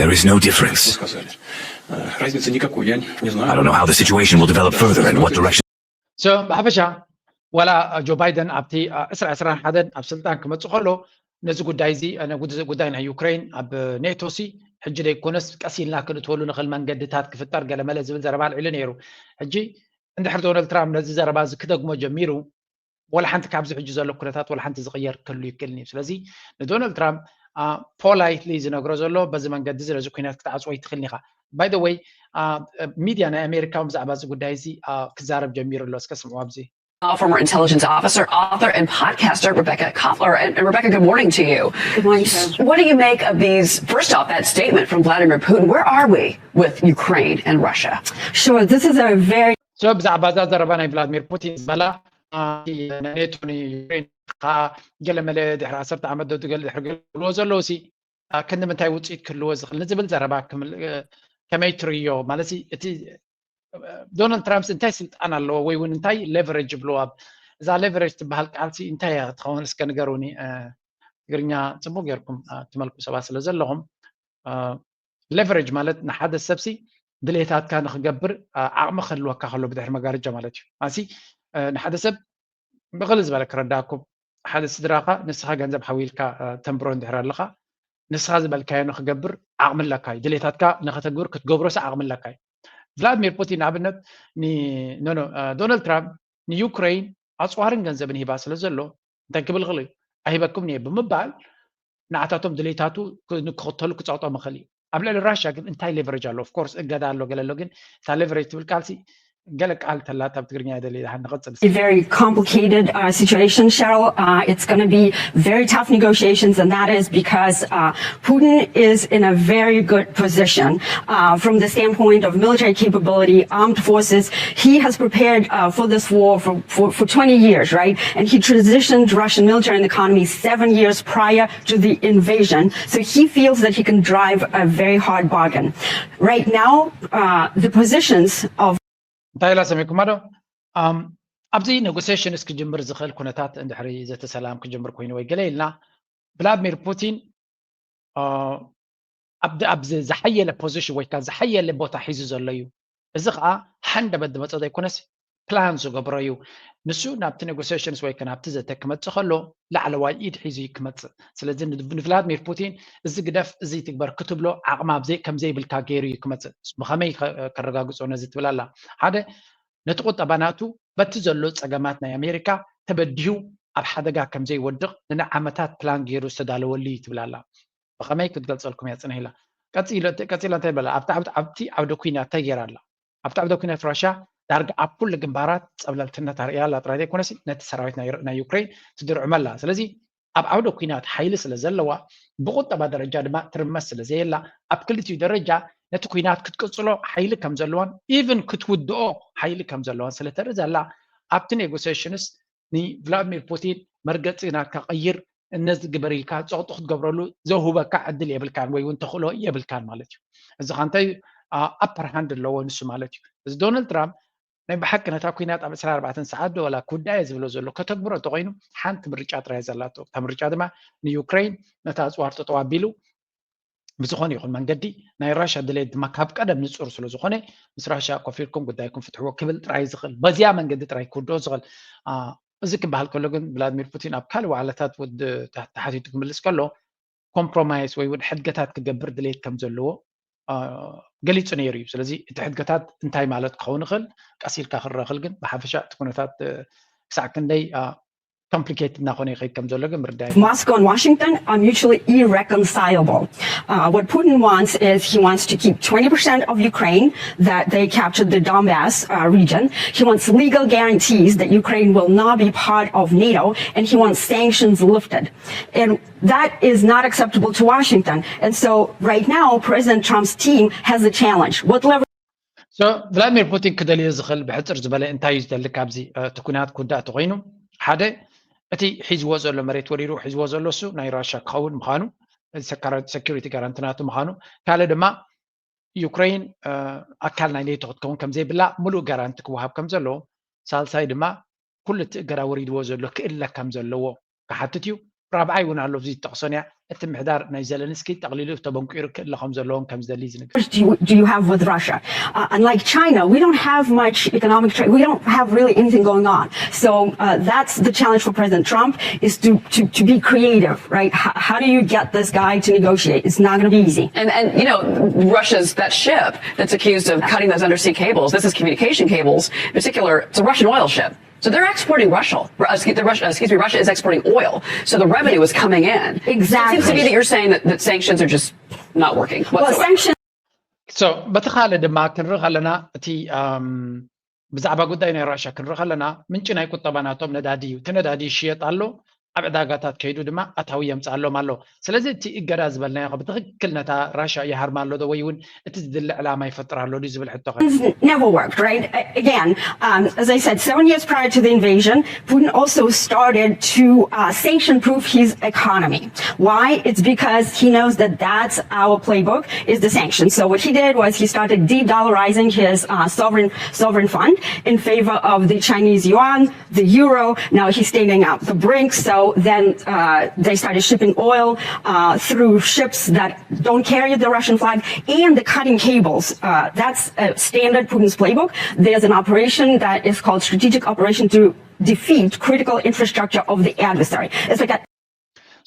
There is no difference. I don't know how the situation will develop further and what direction. So ብሓፈሻ ዋላ ጆ ባይደን ኣብቲ ዕስራ ዕስራን ሓደን ኣብ ስልጣን ክመፅእ ከሎ ነዚ ጉዳይ እዚ ጉዳይ ናይ ዩክሬን ኣብ ኔቶ ሲ ሕጂ ዘይኮነስ ቀስ ኢልና ክንእትወሉ ንኽእል መንገድታት ክፍጠር ገለመለ ዝብል ዘረባ ኣልዒሉ ነይሩ። ሕጂ እንድሕር ዶናልድ ትራምፕ ነዚ ዘረባ እዚ ክደግሞ ጀሚሩ ወላ ሓንቲ ካብዚ ሕጂ ዘሎ ኩነታት ወላ ሓንቲ ዝቕየር ክህሉ ይክእልን እዩ። ስለዚ ንዶናልድ ትራምፕ ፖላይትሊ ዝነግሮ ዘሎ በዚ መንገዲ እዚ ነዚ ኩናት ክትዓፅዎ ይትኽእልን ኢኻ። By the way ሚድያ ናይ ኣሜሪካ እውን ብዛዕባ እዚ ጉዳይ እዚ ክዛረብ ጀሚሩ ኣሎ። እስከ ስምዑ ኣብዚ። Former intelligence officer, author, and podcaster Rebecca Koffler. And Rebecca, good morning to you. Good morning. What do you make of these? First off, that statement from Vladimir Putin. Where are we with Ukraine and Russia? Sure, this is a very. So ብዛዕባ እዛ ዘረባ ናይ ቭላድሚር ፑቲን ዝበላ ኔቶ ንዩክሬን ከዓ ገለመለ ድሕሪ ዓሰርተ ዓመት ዶ ገለ ድሕሪ ገለ ዝብልዎ ዘለዉ ሲ ክንዲ ምንታይ ውፅኢት ክህልዎ ዝኽእል ንዝብል ዘረባ ከመይ ትርእዮ? ማለት እቲ ዶናልድ ትራምፕ እንታይ ስልጣን ኣለዎ ወይ እውን እንታይ ሌቨሬጅ ይብልዎ? ኣብ እዛ ሌቨሬጅ ትበሃል ቃል ሲ እንታይ እያ ትኸውን? እስከ ንገሩኒ። ትግርኛ ፅቡቅ ጌርኩም ትመልኩ ሰባት ስለ ዘለኹም ሌቨሬጅ ማለት ንሓደ ሰብ ሲ ድሌታትካ ንክገብር ዓቕሚ ክህልወካ ከሎ ብድሕሪ መጋረጃ ማለት እዩ። ኣሲ ንሓደ ሰብ ብቕልል ዝበለ ክረዳእኩም ሓደ ስድራኻ ንስኻ ገንዘብ ሓዊልካ ተንብሮ እንድሕር ኣለኻ ንስኻ ዝበልካዮ ንክገብር ዓቕሚ ኣለካ እዩ። ድሌታትካ ንኸተግብር ክትገብሮስ ዓቕሚ ኣለካ እዩ። ቭላድሚር ፑቲን ንኣብነት ኖኖ ዶናልድ ትራምፕ ንዩክሬን ኣፅዋርን ገንዘብን ሂባ ስለ ዘሎ እንታይ ክብል ክእል እዩ ኣሂበኩም እየ ብምባል ንዓታቶም ድሌታቱ ንክኽተሉ ክፀቕጦም ይኽእል እዩ። ኣብ ልዕሊ ራሽያ ግን እንታይ ሌቨሬጅ ኣሎ? ኦፍኮርስ እገዳ ኣሎ ገለ ኣሎ ግን እታ ሌቨሬጅ ትብል ቃልሲ ገለ ቃል ተላታ ኣብ ትግርኛ ይደሊ። ንቐጽል። A very complicated uh, situation, Cheryl. Uh, it's going to be very tough negotiations, and that is because uh, Putin is in a very good position uh, from the standpoint of military capability, armed forces. He has prepared uh, for this war for, for, for twenty years, right? And he transitioned Russian military and economy seven years prior to the invasion. So he feels that he can drive a very hard bargain. Right now, uh, the positions of እንታይ ኢላ ሰሚዕኩማ ዶ? ኣብዚ ኔጎሲሽንስ ክጅምር ዝኽእል ኩነታት እንድሕሪ ዘተ ሰላም ክጅምር ኮይኑ ወይ ገለ ኢልና፣ ቭላድሚር ፑቲን ኣብ ዝሓየለ ፖዚሽን ወይ ከዓ ዝሓየለ ቦታ ሒዙ ዘሎ እዩ። እዚ ከዓ ሓንደበት ዝመፀ ዘይኮነስ ፕላን ዝገብሮ እዩ። ንሱ ናብቲ ኔጎሲሽንስ ወይ ናብቲ ዘተ ክመፅእ ከሎ ላዕለዋይ ኢድ ሒዙ እዩ ክመፅእ። ስለዚ ንቭላድሚር ፑቲን እዚ ግደፍ፣ እዚ ትግበር ክትብሎ ዓቕሚ ኣብዘይ ከም ዘይብልካ ገይሩ እዩ ክመፅእ። ብኸመይ ከረጋግፆ ነዚ ትብል ኣላ? ሓደ፣ ነቲ ቁጠባ ናቱ በቲ ዘሎ ፀገማት ናይ ኣሜሪካ ተበዲሁ ኣብ ሓደጋ ከም ዘይወድቕ ንዓመታት ፕላን ገይሩ ዝተዳለወሉ እዩ ትብል ኣላ። ብኸመይ ክትገልፀልኩም እያ ፅንሕ ኢላ። ቀፂላ እንታይ በላ? ኣብቲ ዓውደ ኩናት እንታይ ገይራ ኣላ? ኣብቲ ዓውደ ኩናት ራሽያ ዳርጋ ኣብ ኩሉ ግንባራት ፀብለልትነት ኣርእያ ኣላ ጥራይ ዘይኮነሲ ነቲ ሰራዊት ናይ ዩክሬን ትድርዕመላ። ስለዚ ኣብ ዓውደ ኩናት ሓይሊ ስለ ዘለዋ ብቁጠባ ደረጃ ድማ ትርመስ ስለ ዘየላ ኣብ ክልቲኡ ደረጃ ነቲ ኩናት ክትቅፅሎ ሓይሊ ከም ዘለዋን ኢቭን ክትውድኦ ሓይሊ ከም ዘለዋን ስለ ተርኢ ዘላ ኣብቲ ኔጎሲሽንስ ንቭላድሚር ፑቲን መርገፂ ናትካ ቀይር ነዚ ግበር ኢልካ ፀቕጢ ክትገብረሉ ዘውህበካ ዕድል የብልካን ወይ እውን ተኽእሎ የብልካን ማለት እዩ። እዚ ከ እንታይ ኣፐር ሃንድ ኣለዎ ንሱ ማለት እዩ። እዚ ዶናልድ ትራምፕ ናይ ብሓቂ ነታ ኩናት ኣብ ዕስራን ኣርባዕተን ሰዓት ዶ ዋላ ክውዳእ እየ ዝብሎ ዘሎ ከተግብሮ እንተኮይኑ ሓንቲ ምርጫ ጥራይ ዘላቶ። እታ ምርጫ ድማ ንዩክሬን ነታ ኣፅዋር ጠጠው ኣቢሉ ብዝኾነ ይኹን መንገዲ ናይ ራሻ ድሌት ድማ ካብ ቀደም ንፁር ስለ ዝኾነ ምስ ራሻ ኮፍ ኢልኩም ጉዳይኩም ፍትሕዎ ክብል ጥራይ ዝኽእል በዚያ መንገዲ ጥራይ ክውድኦ ዝኽእል። እዚ ክበሃል ከሎ ግን ቭላድሚር ፑቲን ኣብ ካልእ ዋዕላታት ወዲ ተሓቲቱ ክምልስ ከሎ ኮምፕሮማይስ ወይ እውን ሕድገታት ክገብር ድሌት ከም ዘለዎ ገሊፁ ነይሩ እዩ። ስለዚ እቲ ሕድገታት እንታይ ማለት ክኸውን ይኽእል ቀስ ኢልካ ክረኽል ግን ብሓፈሻ እቲ ኩነታት ክሳዕ ክንደይ ኮምፕሊኬትድ እናኾነ ይኸይድ ከም ዘሎ ግን ምርዳእ። Moscow and Washington are mutually irreconcilable. Uh, what Putin wants is he wants to keep twenty percent of Ukraine, that they captured the Donbass uh, region. He wants legal guarantees that Ukraine will not be part of NATO, and he wants sanctions lifted. And that is not acceptable to Washington. And so right now, President Trump's team has a challenge. What leverage ሶ ቭላድሚር ፑቲን ክደልዮ ዝኽእል ብሕፅር ዝበለ እንታይ እዩ ዝደሊ ካብዚ እቲ ኩናት ክውዳእ ተኮይኑ ሓደ እቲ ሒዝዎ ዘሎ መሬት ወሪሩ ሒዝዎ ዘሎ እሱ ናይ ራሻ ክኸውን ምዃኑ፣ ሰኪሪቲ ጋራንቲ ናቱ ምዃኑ፣ ካልእ ድማ ዩክሬን ኣካል ናይ ኔቶ ክትከውን ከም ዘይብላ ሙሉእ ጋራንቲ ክወሃብ ከም ዘለዎ፣ ሳልሳይ ድማ ኩሉ እቲ እገዳ ወሪድዎ ዘሎ ክእለ ከም ዘለዎ ክሓትት እዩ። ራብዓይ እውን ኣሎ እዚ ዝጠቕሶን እያ እቲ ምሕዳር ናይ ዘለንስኪ ጠቕሊሉ ተበንቂሩ ክእለ ከም ዘለዎን ከም ዝደሊ ዝንገር። Do you, do you have with Russia? Uh, unlike China, we don't have much economic trade. We don't have really anything going on. So uh, that's the challenge for President Trump is to, to, to be creative, right? How, how do you get this guy to negotiate? It's not going to be easy. And, and you know, Russia's that ship that's accused of cutting those undersea cables. This is communication cables. In particular, it's a Russian oil ship. So they're exporting Russia. Ru- Excuse, the Russia, excuse me, Russia is exporting oil. So the revenue is coming in. So it seems to me Exactly. That you're saying that, that sanctions are just not working Well, whatsoever. sanctions So በቲ ካልእ ድማ ክንርኢ ከለና እቲ ኣም፣ ብዛዕባ ጉዳይ ናይ ራሻ ክንርኢ ከለና ምንጪ ናይ ቁጠባ ናቶም ነዳዲ እዩ። እቲ ነዳዲ ይሽየጥ ኣሎ፣ ኣብ ዕዳጋታት ከይዱ ድማ ኣታዊ የምፅኣሎም ኣሎ። ስለዚ እቲ እገዳ ዝበልናዮ ከ ብትኽክል ነታ ራሻ ይሃርማ ኣሎ ዶ ወይ እውን እቲ ዝድለ ዕላማ ይፈጥር ኣሎ ድዩ ዝብል ሕቶ ከ? Never worked, right? A- Again, um, as I said, seven years prior to the invasion, Putin also started to uh, sanction proof his economy. Why? It's because he knows that that's our playbook is the sanctions. So what he did was he started de-dollarizing his uh, sovereign sovereign fund in favor of the Chinese yuan, the euro. Now he's standing up the BRICS. So then uh, they started shipping oil uh, through ships that don't carry the Russian flag and the cutting cables. Uh, that's uh, standard Putin's playbook. There's an operation that is called strategic operation to defeat critical infrastructure of the adversary. It's like a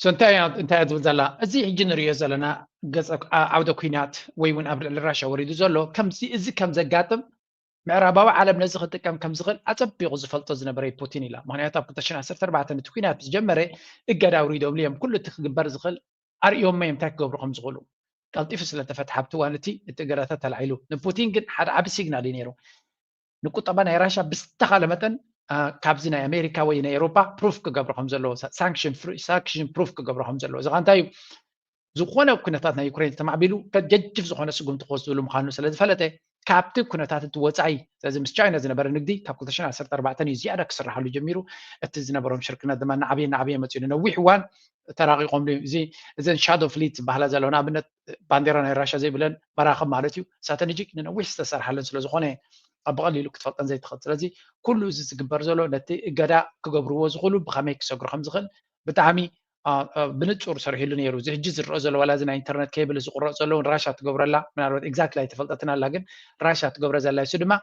So እንታይ እያ እንታይ እያ ትብል ዘላ? እዚ ሕጂ ንሪኦ ዘለና ገፀ ዓውደ ኩናት ወይ እውን ኣብ ልዕሊ ራሻ ወሪዱ ዘሎ ከምዚ እዚ ከም ዘጋጥም ምዕራባዊ ዓለም ነዚ ክጥቀም ከም ዝኽእል ኣፀቢቑ ዝፈልጦ ዝነበረ እዩ ፑቲን ኢላ። ምክንያቱ ኣብ ክልተ ሽሕን ዓሰርተ ኣርባዕተን እቲ ኩናት ዝጀመረ እገዳ ኣውሪዶምሉ እዮም። ኩሉ እቲ ክግበር ዝኽእል ኣርእዮሞ እዮም እንታይ ክገብሩ ከም ዝኽእሉ። ቀልጢፉ ስለተፈትሐ ኣብቲ እዋን እቲ እቲ እገዳታት ተላዒሉ። ንፑቲን ግን ሓደ ዓቢ ሲግናል እዩ ነይሩ። ቁጠባ ናይ ራሻ ብዝተኻለ መጠን ካብዚ ናይ ኣሜሪካ ወይ ናይ ኤሮፓ ፕሩፍ ክገብሮ ከም ዘለዎ ሳንክሽን ፕሩፍ ክገብሮ ከም ዘለዎ እዚ እንታይ እዩ ዝኾነ ኩነታት ናይ ዩክሬን ተማዕቢሉ ገጅፍ ዝኾነ ስጉምቲ ክወስድሉ ምዃኑ ስለ ዝፈለጠ ካብቲ ኩነታት እቲ ወፃኢ ስለዚ ምስ ቻይና ዝነበረ ንግዲ ካብ ክልተ ሽሕን ዓሰርተ ኣርባዕተን እዩ ዝያዳ ክስራሓሉ ጀሚሩ እቲ ዝነበሮም ሽርክነት ድማ ናዕብየ ናዕብየ መፅኡ ነዊሕ እዋን ተራቂቆም ድዩ እዚ እዘን ሻዶ ፍሊት ዝበሃላ ዘለዋ ንኣብነት ባንዴራ ናይ ራሻ ዘይብለን መራክብ ማለት እዩ ስትራተጂክ ንነዊሕ ዝተሰርሓለን ስለዝኾነ ብቐሊሉ ክትፈልጠን ዘይትኽእል ስለዚ ኩሉ እዚ ዝግበር ዘሎ ነቲ እገዳ ክገብርዎ ዝኽእሉ ብኸመይ ክሰግሩ ከም ዝኽእል ብጣዕሚ ብንፁር ሰሪሕሉ ነይሩ እዚ ሕጂ ዝረአ ዘሎ ዋላ እዚ ናይ ኢንተርነት ኬብል ዝቁረፅ ዘሎ እውን ራሻ ትገብረላ ምናልባት ኤግዛክትሊ ኣይተፈልጠትን ኣላ ግን ራሻ ትገብረ ዘላ እሱ ድማ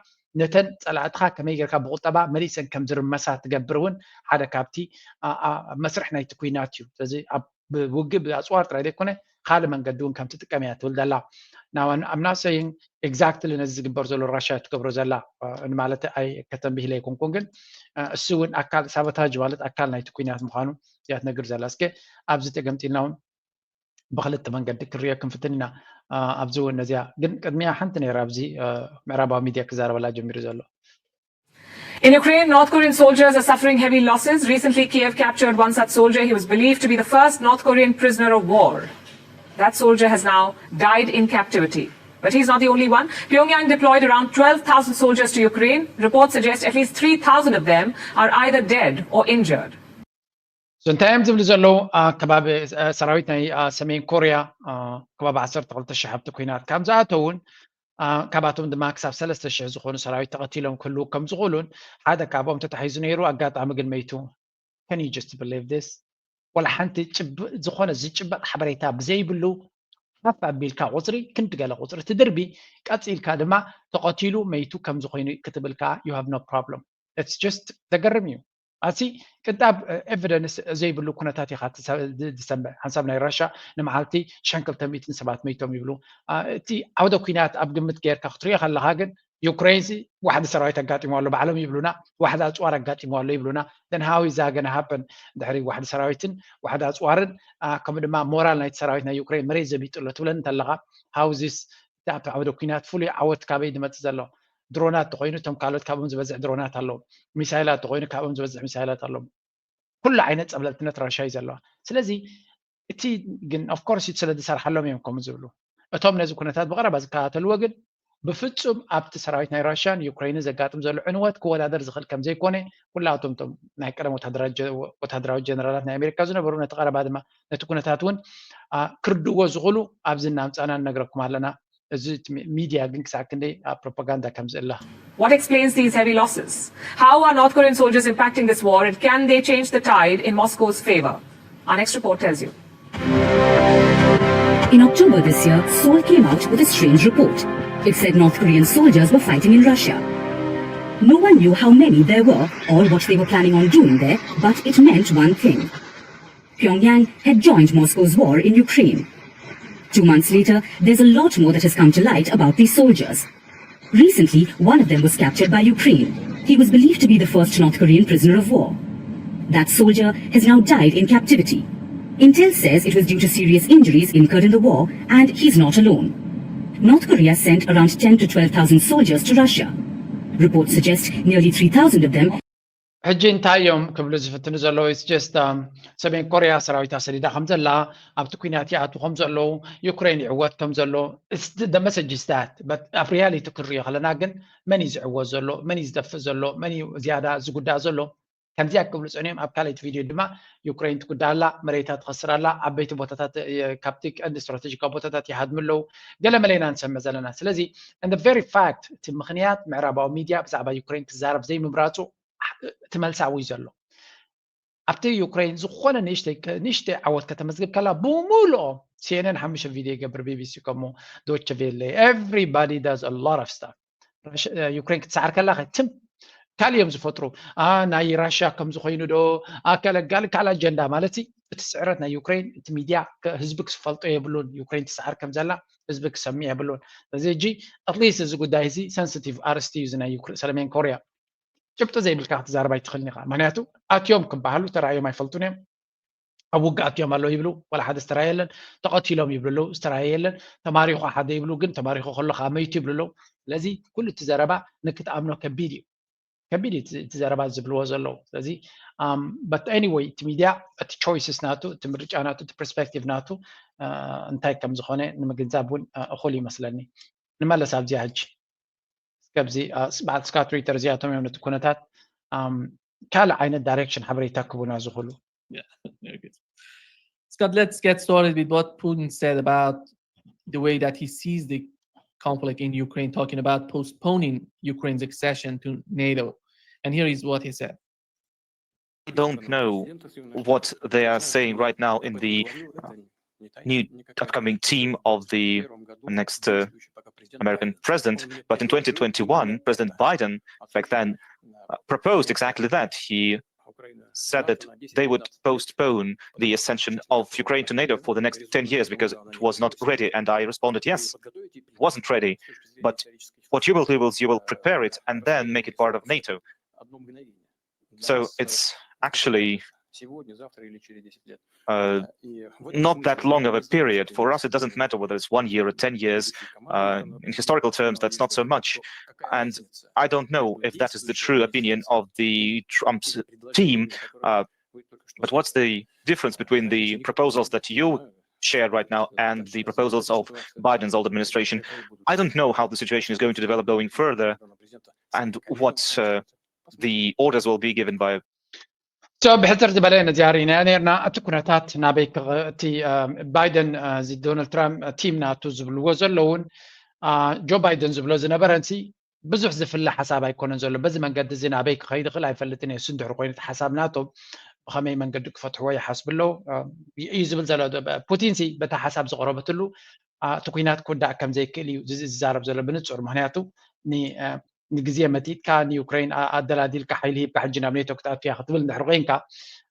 ነተን ፀላእትኻ ከመይ ጌርካ ብቁጠባ መሊሰን ከም ዝርመሳ ትገብር እውን ሓደ ካብቲ መስርሕ ናይቲ ኩናት እዩ ስለዚ ኣብ ውግእ ብኣፅዋር ጥራይ ዘይኮነ ካልእ መንገዲ እውን ከም ትጥቀም እያ ትብል ዘላ I'm not saying exactly ነዚ ዝግበር ዘሎ ራሻ ትገብሮ ዘላ ማለት ኣይ ከተንብሂለ ኣይኮንኩን ግን እሱ እውን ኣካል ሳቦታጅ ማለት ኣካል ናይቲ ኩናት ምዃኑ እያ ትነግር ዘላ እስከ ኣብዚ ተገምጢልና እውን ብክልተ መንገዲ ክሪኦ ክንፍትን ኢና ኣብዚ እውን ነዚያ ግን ቅድሚያ ሓንቲ ነይራ ኣብዚ ምዕራባዊ ሚድያ ክዛረበላ ጀሚሩ ዘሎ In Ukraine, North Korean soldiers are suffering heavy losses. Recently, Kiev captured one such soldier. He was believed to be the first North Korean prisoner of war. That soldier has now died in captivity. But he's not the only one. Pyongyang deployed around twelve thousand soldiers to Ukraine. Reports suggest at least three thousand of them are either dead or injured. So እንታይ እዮም ዝብሉ ዘለዉ ከባቢ ሰራዊት ናይ ሰሜን ኮርያ ከባቢ ዓሰርተ ክልተ ሽሕ ኣብቲ ኩናት ካብ ዝኣተውን ካባቶም ድማ ክሳብ ሰለስተ ሽሕ ዝኾኑ ሰራዊት ተቐቲሎም ክህልዉ ከም ዝኽእሉን ሓደ ካብኦም ተታሒዙ ነይሩ ኣጋጣሚ ግን መይቱ can you just believe this ወላ ሓንቲ ጭብጥ ዝኾነ ዝጭበጥ ሓበሬታ ብዘይብሉ ሓፍ ኣቢልካ ቁፅሪ ክንዲ ገለ ቁፅሪ ትድርቢ ቀፂልካ ድማ ተቐቲሉ መይቱ ከም ዝኾይኑ ክትብል ከዓ you have no problem it's just ዘገርም እዩ ኣሲ ቅንጣብ ኤቪደንስ ዘይብሉ ኩነታት ኢኻ ዝሰምዕ ሓንሳብ ናይ ራሻ ንመዓልቲ ሽሕን ክልተ ሚእትን ሰባት መይቶም ይብሉ እቲ ዓውደ ኩናት ኣብ ግምት ገይርካ ክትሪኦ ከለካ ግን ዩክሬን ሲ ዋሕዲ ሰራዊት ኣጋጢሞ ኣሎ ባዕሎም ይብሉና ዋሕዲ ኣፅዋር ኣጋጢሞ ኣሎ ይብሉና then how is that gonna happen ድሕሪ ዋሕዲ ሰራዊትን ዋሕዲ ኣፅዋርን ከምኡ ድማ ሞራል ናይቲ ሰራዊት ናይ ዩክሬን መሬት ዘቢጡ ኣሎ ትብለን እንተለካ how is this ኣብቲ ዓውደ ኩናት ፍሉይ ዓወት ካበይ ዝመፅእ ዘሎ ድሮናት ተኮይኑ እቶም ካልኦት ካብኦም ዝበዝሕ ድሮናት ኣለዎም ሚሳይላት ተኮይኑ ካብኦም ዝበዝሕ ሚሳይላት ኣለዎም ኩሉ ዓይነት ፀብለልትነት ራሻ እዩ ዘለዋ ስለዚ እቲ ግን ኦፍኮርስ ስለ ዝሰርሓሎም እዮም ከምኡ ዝብሉ እቶም ነዚ ኩነታት ብቀረባ ዝከታተልዎ ግን ብፍፁም ኣብቲ ሰራዊት ናይ ራሽያን ዩክሬንን ዘጋጥም ዘሎ ዕንወት ክወዳደር ዝኽእል ከም ዘይኮነ ኩላቶም ቶም ናይ ቀደም ወታደራዊ ጀነራላት ናይ ኣሜሪካ ዝነበሩ ነቲ ቀረባ ድማ ነቲ ኩነታት እውን ክርድእዎ ዝኽእሉ ኣብዚ እናምፃና ንነግረኩም ኣለና እዚ ሚድያ ግን ክሳዕ ክንደይ ኣብ ፕሮፓጋንዳ ከም ዝእላ What explains these heavy losses? How are North Korean soldiers impacting this war and can they change the tide in Moscow's favor? Our next report tells you. In October this year, Seoul came out with a strange report. It said North Korean soldiers were fighting in Russia. No one knew how many there were or what they were planning on doing there, but it meant one thing. Pyongyang had joined Moscow's war in Ukraine. Two months later, there's a lot more that has come to light about these soldiers. Recently, one of them was captured by Ukraine. He was believed to be the first North Korean prisoner of war. That soldier has now died in captivity. Intel says it was due to serious injuries incurred in the war, and he's not alone. North Korea sent around ten to twelve thousand soldiers to Russia. Reports suggest nearly three thousand of them ሕጂ እንታይ እዮም ክብሉ ዝፍትኑ ዘለዉ it's just ሰሜን ኮርያ ሰራዊታ ሰዲዳ ከም ዘላ ኣብቲ ኩናት ይኣቱ ከም ዘለዉ ዩክሬን ይዕወት ከም ዘሎ the message is that ኣብ reality ክንሪኦ ከለና ግን መን እዩ ዝዕወት ዘሎ መን እዩ ዝጠፍእ ዘሎ መን እዩ ዝያዳ ዝጉዳእ ዘሎ ከምዚኣ ክብሉ ፀኒዮም ኣብ ካልኣይቲ ቪድዮ ድማ ዩክሬን ትጉዳ ኣላ መሬታ ትኸስር ኣላ ዓበይቲ ቦታታት ካብቲ ቀንዲ ስትራቴጂካዊ ቦታታት ይሃድሙ ኣለዉ ገለ መለ ኢና ንሰምዕ ዘለና ስለዚ the very fact እቲ ምክንያት ምዕራባዊ ሚድያ ብዛዕባ ዩክሬን ክዛረብ ዘይምምራፁ እቲ መልሳዊ እዩ ዘሎ ኣብቲ ዩክሬን ዝኾነ ንእሽተይ ዓወት ከተመዝግብ ከላ ብምልኦም ሲኤንኤን ሓሙሽተ ቪድዮ ይገብር ቢቢሲ ከምኡ ዶቸ ቬለ everybody does a lot of stuff ዩክሬን ክትሰዓር ከላ ትም ካልእ እዮም ዝፈጥሩ ናይ ራሽያ ከም ዝኾይኑ ዶ ካልእ ካልእ ኣጀንዳ ማለት እቲ ስዕረት ናይ ዩክሬን እቲ ሚድያ ህዝቢ ክፈልጦ የብሉን ዩክሬን ትሰዓር ከም ዘላ ህዝቢ ክሰምዕ የብሉን እዚ ሕጂ ኣትሊስት እዚ ጉዳይ እዚ ሰንስቲቭ ኣርስቲ እዩ ናይ ሰሜን ኮርያ ጭብጢ ዘይብልካ ክትዛረብ ኣይትኽእልን ኢኻ ምክንያቱ ኣትዮም ክበሃሉ ተራእዮም ኣይፈልጡን እዮም ኣብ ውግእ ኣትዮም ኣለዉ ይብሉ፣ ዋላ ሓደ ዝተራየ የለን። ተቐቲሎም ይብሉ ኣለዉ፣ ዝተራየ የለን። ተማሪኹ ሓደ ይብሉ፣ ግን ተማሪኹ ከሎ ከዓ መይቱ ይብሉ ኣለዉ። ስለዚ ኩሉ እቲ ዘረባ ንክትኣምኖ ከቢድ እዩ። ከቢድ እዩ እቲ ዘረባ ዝብልዎ ዘለዉ። ስለዚ but anyway እቲ ሚድያ እቲ choices ናቱ፣ እቲ ምርጫ ናቱ፣ እቲ perspective ናቱ እንታይ ከም ዝኾነ ንምግንዛብ እውን እኹል ይመስለኒ። ንመለስ ኣብዚኣ ሕጂ። ከብዚ በዓል ስካ ትዊተር እዚኣቶም እዮም ነቲ ኩነታት ካልእ ዓይነት direction ሓበሬታ ክቡና ዝኽእሉ። Scott, let's get started with what Putin said about the way that he sees the conflict in Ukraine, talking about postponing Ukraine's accession to NATO. And here is what he said. I don't know what they are saying right now in the uh, new upcoming team of the next uh, American president. But in twenty twenty-one, President Biden back then uh, proposed exactly that. He said that they would postpone the accession of Ukraine to NATO for the next ten years because it was not ready. And I responded, yes, it wasn't ready. But what you will do is you will prepare it and then make it part of NATO. So it's actually uh, not that long of a period. For us, it doesn't matter whether it's one year or ten years. Uh, in historical terms, that's not so much. And I don't know if that is the true opinion of the Trump's team. Uh, but what's the difference between the proposals that you shared right now and the proposals of Biden's old administration? I don't know how the situation is going to develop going further and what uh, the orders will be given by ብሕፅር ዝበለ ነዚኣ ርኢና ነርና። እቲ ኩነታት ናበይ እቲ ባይደን እዚ ዶናልድ ትራምፕ ቲም ናቱ ዝብልዎ ዘለውን ጆ ባይደን ዝብሎ ዝነበረንሲ ብዙሕ ዝፍለ ሓሳብ ኣይኮነን ዘሎ። በዚ መንገዲ እዚ ናበይ ክኸይድ ይኽእል ኣይፈልጥን እየ። እሱ እንድሕር ኮይኑ እቲ ሓሳብ ናቶም ብኸመይ መንገዲ ክፈትሕዎ ይሓስቡ ኣለዉ እዩ ዝብል ዘሎ። ፑቲንሲ በታ ሓሳብ ዝቐረበትሉ እቲ ኩናት ክውዳእ ከም ዘይክእል እዩ ዝዛረብ ዘሎ ብንፁር። ምክንያቱ ንግዜ መጢጥካ ንዩክሬን ኣደላዲልካ ሓይሊ ሂብካ ሕጂ ናብ ኔቶ ክትኣቱ እያ ክትብል እንድሕር ኮይንካ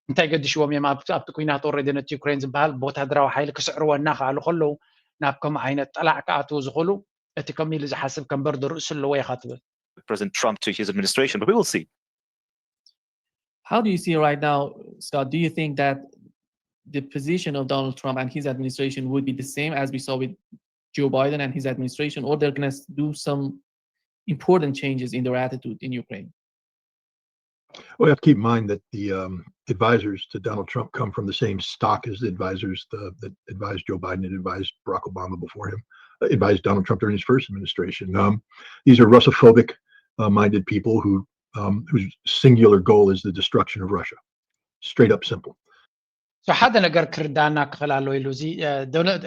እንታይ ገዲሽዎም እዮም ኣብቲ ኩናት ኦረዲ ነቲ ዩክሬን ዝበሃል ብወታደራዊ ሓይሊ ክስዕርዎ እናኸኣሉ ከለዉ ናብ ከምኡ ዓይነት ጠላዕ ክኣትዉ ዝኽእሉ እቲ ከምኡ ኢሉ ዝሓስብ ከንበር ርእሱ ኣለዎ ኢኻ ትብል። President Trump to his administration, but we will see. How do you see right now, Scott? Do you think that the position of Donald Trump and his administration would be the same as we saw with Joe Biden and his administration, or they're going to do some important changes in their attitude in Ukraine? Well, you have to keep in mind that the um, advisors to Donald Trump come from the same stock as the advisors the, that advised Joe Biden and advised Barack Obama before him, uh, advised Donald Trump during his first administration. Um, these are Russophobic uh, minded people who um, whose singular goal is the destruction of Russia. Straight up simple. So ሓደ ነገር ክርዳና ክኽእል ኣለዎ ኢሉ እዚ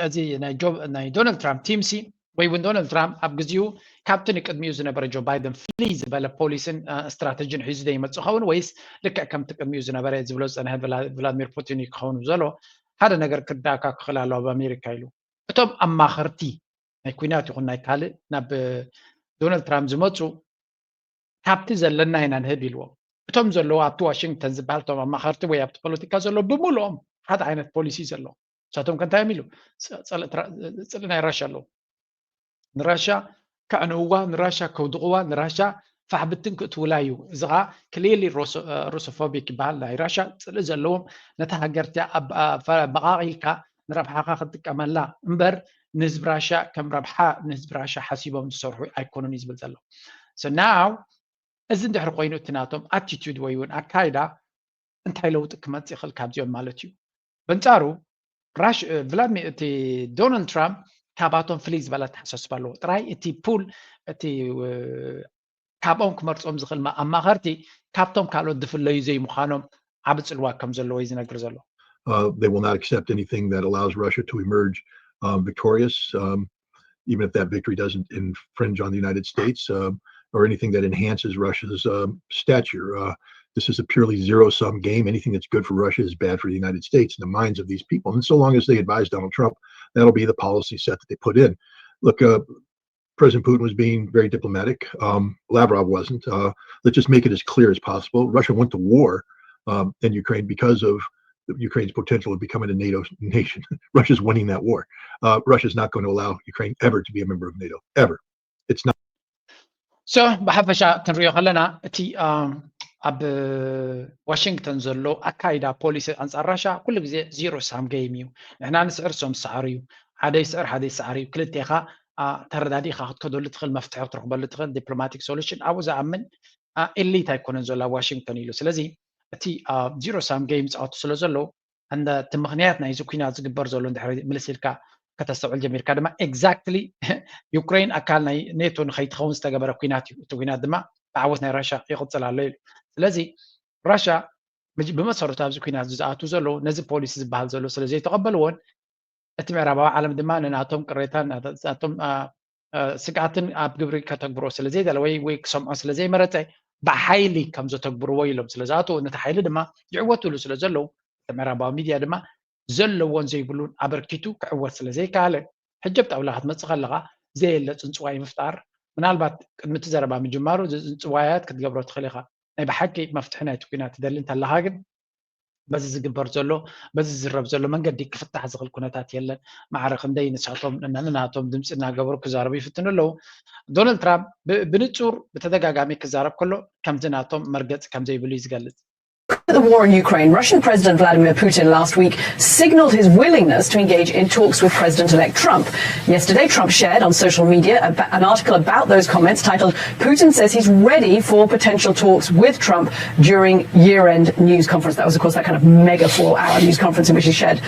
እዚ ናይ ዶናልድ ትራምፕ ቲም ሲ ወይ እውን ዶናልድ ትራምፕ ኣብ ግዜኡ ካብቲ ንቅድሚኡ ዝነበረ ጆ ባይደን ፍልይ ዝበለ ፖሊስን ስትራተጂን ሒዙ ዶ ይመፅእ ኸውን ወይስ ልክዕ ከምቲ ቅድሚኡ ዝነበረ ዝብሎ ዝፀንሐ ቭላድሚር ፑቲን እዩ ክኸውን ዘሎ? ሓደ ነገር ክርዳእካ ክኽእል ኣለዎ ኣብ ኣሜሪካ ኢሉ። እቶም ኣማኸርቲ ናይ ኩናት ይኹን ናይ ካልእ ናብ ዶናልድ ትራምፕ ዝመፁ ካብቲ ዘለና ኢና ንህብ ኢልዎም። እቶም ዘለዉ ኣብቲ ዋሽንግተን ዝበሃል እቶም ኣማኸርቲ ወይ ኣብቲ ፖለቲካ ዘለዉ ብምልኦም ሓደ ዓይነት ፖሊሲ እዩ ዘለዎም። ንሳቶም ከ እንታይ እዮም ኢሉ? ጽልኢ ናይ ራሻ ኣለዉ። ንራሻ ከዕንውዋ፣ ንራሻ ከውድቕዋ፣ ንራሻ ፋሕ ብትን ክእትውላ እዩ። እዚ ኸዓ ክሊርሊ ሩሶፎቢክ ይበሃል። ናይ ራሻ ጽልኢ ዘለዎም ነታ ሃገር እቲኣ መቓቒልካ ንረብሓኻ ክትጥቀመላ እምበር ንህዝቢ ራሻ ከም ረብሓ ንህዝቢ ራሻ ሓሲቦም ዝሰርሑ ኣይኮኑን እዩ ዝብል ዘሎ። So now እዚ እንድሕር ኮይኑ እቲ ናቶም ኣቲቱድ ወይ እውን ኣካይዳ እንታይ ለውጢ ክመፅእ ይኽእል ካብዚኦም ማለት እዩ። በንፃሩ ራሽ ቭላድሚር እቲ ዶናልድ ትራምፕ ካባቶም ፍልይ ዝበለ ኣተሓሳስባ ኣለዎ። ጥራይ እቲ ፑል እቲ ካብኦም ክመርፆም ዝኽእል ኣማኸርቲ ካብቶም ካልኦት ዝፍለዩ ዘይምዃኖም ዓቢ ፅልዋ ከም ዘለዎ እዩ ዝነግር ዘሎ። Uh, they will not accept anything that allows Russia to emerge um, victorious, um, even if that victory doesn't infringe on the United States um, or anything that enhances Russia's um, stature. Uh, this is a purely zero sum game. Anything that's good for Russia is bad for the United States in the minds of these people. And so long as they advise Donald Trump, that'll be the policy set that they put in. Look, uh, President Putin was being very diplomatic. Um, Lavrov wasn't. Uh, let's just make it as clear as possible. Russia went to war um, in Ukraine because of Ukraine's potential of becoming a NATO nation. Russia's winning that war. Uh, Russia's not going to allow Ukraine ever to be a member of NATO, ever. It's not. So ብሓፈሻ ክንሪኦ ከለና እቲ ኣብ ዋሽንግተን ዘሎ ኣካይዳ ፖሊሲ ኣንጻር ራሻ ኩሉ ግዜ ዚሮ ሳም ገይም እዩ። ንሕና ንስዕር፣ ሶም ዝሰዓሩ እዩ። ሓደ ይስዕር፣ ሓደ ይሰዓር እዩ። ክልቴኻ ተረዳዲእካ ክትከደሉ ትኽእል፣ መፍትሒ ክትረኽበሉ ትኽእል ዲፕሎማቲክ ሶሉሽን ኣብኡ ዝኣምን ኤሊት ኣይኮነን ዘሎ ኣብ ዋሽንግተን ኢሉ። ስለዚ እቲ ዚሮ ሳም ገይም ይፃወቱ ስለ ዘለዉ፣ እቲ ምኽንያት ናይዚ ኩናት ዝግበር ዘሎ እንድሕር ምልስ ኢልካ ከተስተውዕል ጀሚርካ ድማ፣ ኤግዛክትሊ ዩክሬን ኣካል ናይ ኔቶ ንኸይትኸውን ዝተገበረ ኩናት እዩ። እቲ ኩናት ድማ ብዓወት ናይ ራሻ ይቕፅል ኣሎ ኢሉ። ስለዚ ራሻ ብመሰረቱ ኣብዚ ኩናት ዝኣቱ ዘሎ ነዚ ፖሊሲ ዝበሃል ዘሎ ስለ ዘይተቐበልዎን፣ እቲ ምዕራባዊ ዓለም ድማ ንናቶም ቅሬታ ናቶም ስግኣትን ኣብ ግብሪ ከተግብሮ ስለ ዘይደለ ወይ ወይ ክሰምዖ ስለ ዘይመረፀ ብሓይሊ ከም ዘተግብርዎ ኢሎም ስለ ዝኣትዎ፣ ነቲ ሓይሊ ድማ ይዕወትሉ ስለ ዘለዉ፣ እቲ ምዕራባዊ ሚድያ ድማ ዘለዎን ዘይብሉን ኣበርኪቱ ክዕወት ስለ ዘይከኣለ፣ ሕጂ ኣብ ጣውላ ክትመፅእ ከለኻ ዘየለ ፅንፅዋይ ምፍጣር፣ ምናልባት ቅድሚ እቲ ዘረባ ምጅማሩ እዚ ፅንፅዋያት ክትገብሮ ትኽእል ኢኻ። ናይ ብሓቂ መፍትሒ ናይቲ ኩናት ትደሊ እንተለኻ ግን በዚ ዝግበር ዘሎ በዚ ዝዝረብ ዘሎ መንገዲ ክፍታሕ ዝኽእል ኩነታት የለን። ማዕረ ክንደይ ንሳቶም ንናቶም ድምፂ እናገበሩ ክዛረቡ ይፍትኑ ኣለዉ። ዶናልድ ትራምፕ ብንፁር ብተደጋጋሚ ክዛረብ ከሎ ከምዚ ናቶም መርገፂ ከም ዘይብሉ እዩ ዝገልፅ። The war in Ukraine, Russian President Vladimir Putin last week signaled his willingness to engage in talks with President-elect Trump. Yesterday, Trump shared on social media an article about those comments titled, "Putin says he's ready for potential talks with Trump during year-end news conference." That was, of course, that kind of mega four-hour news conference in which he shared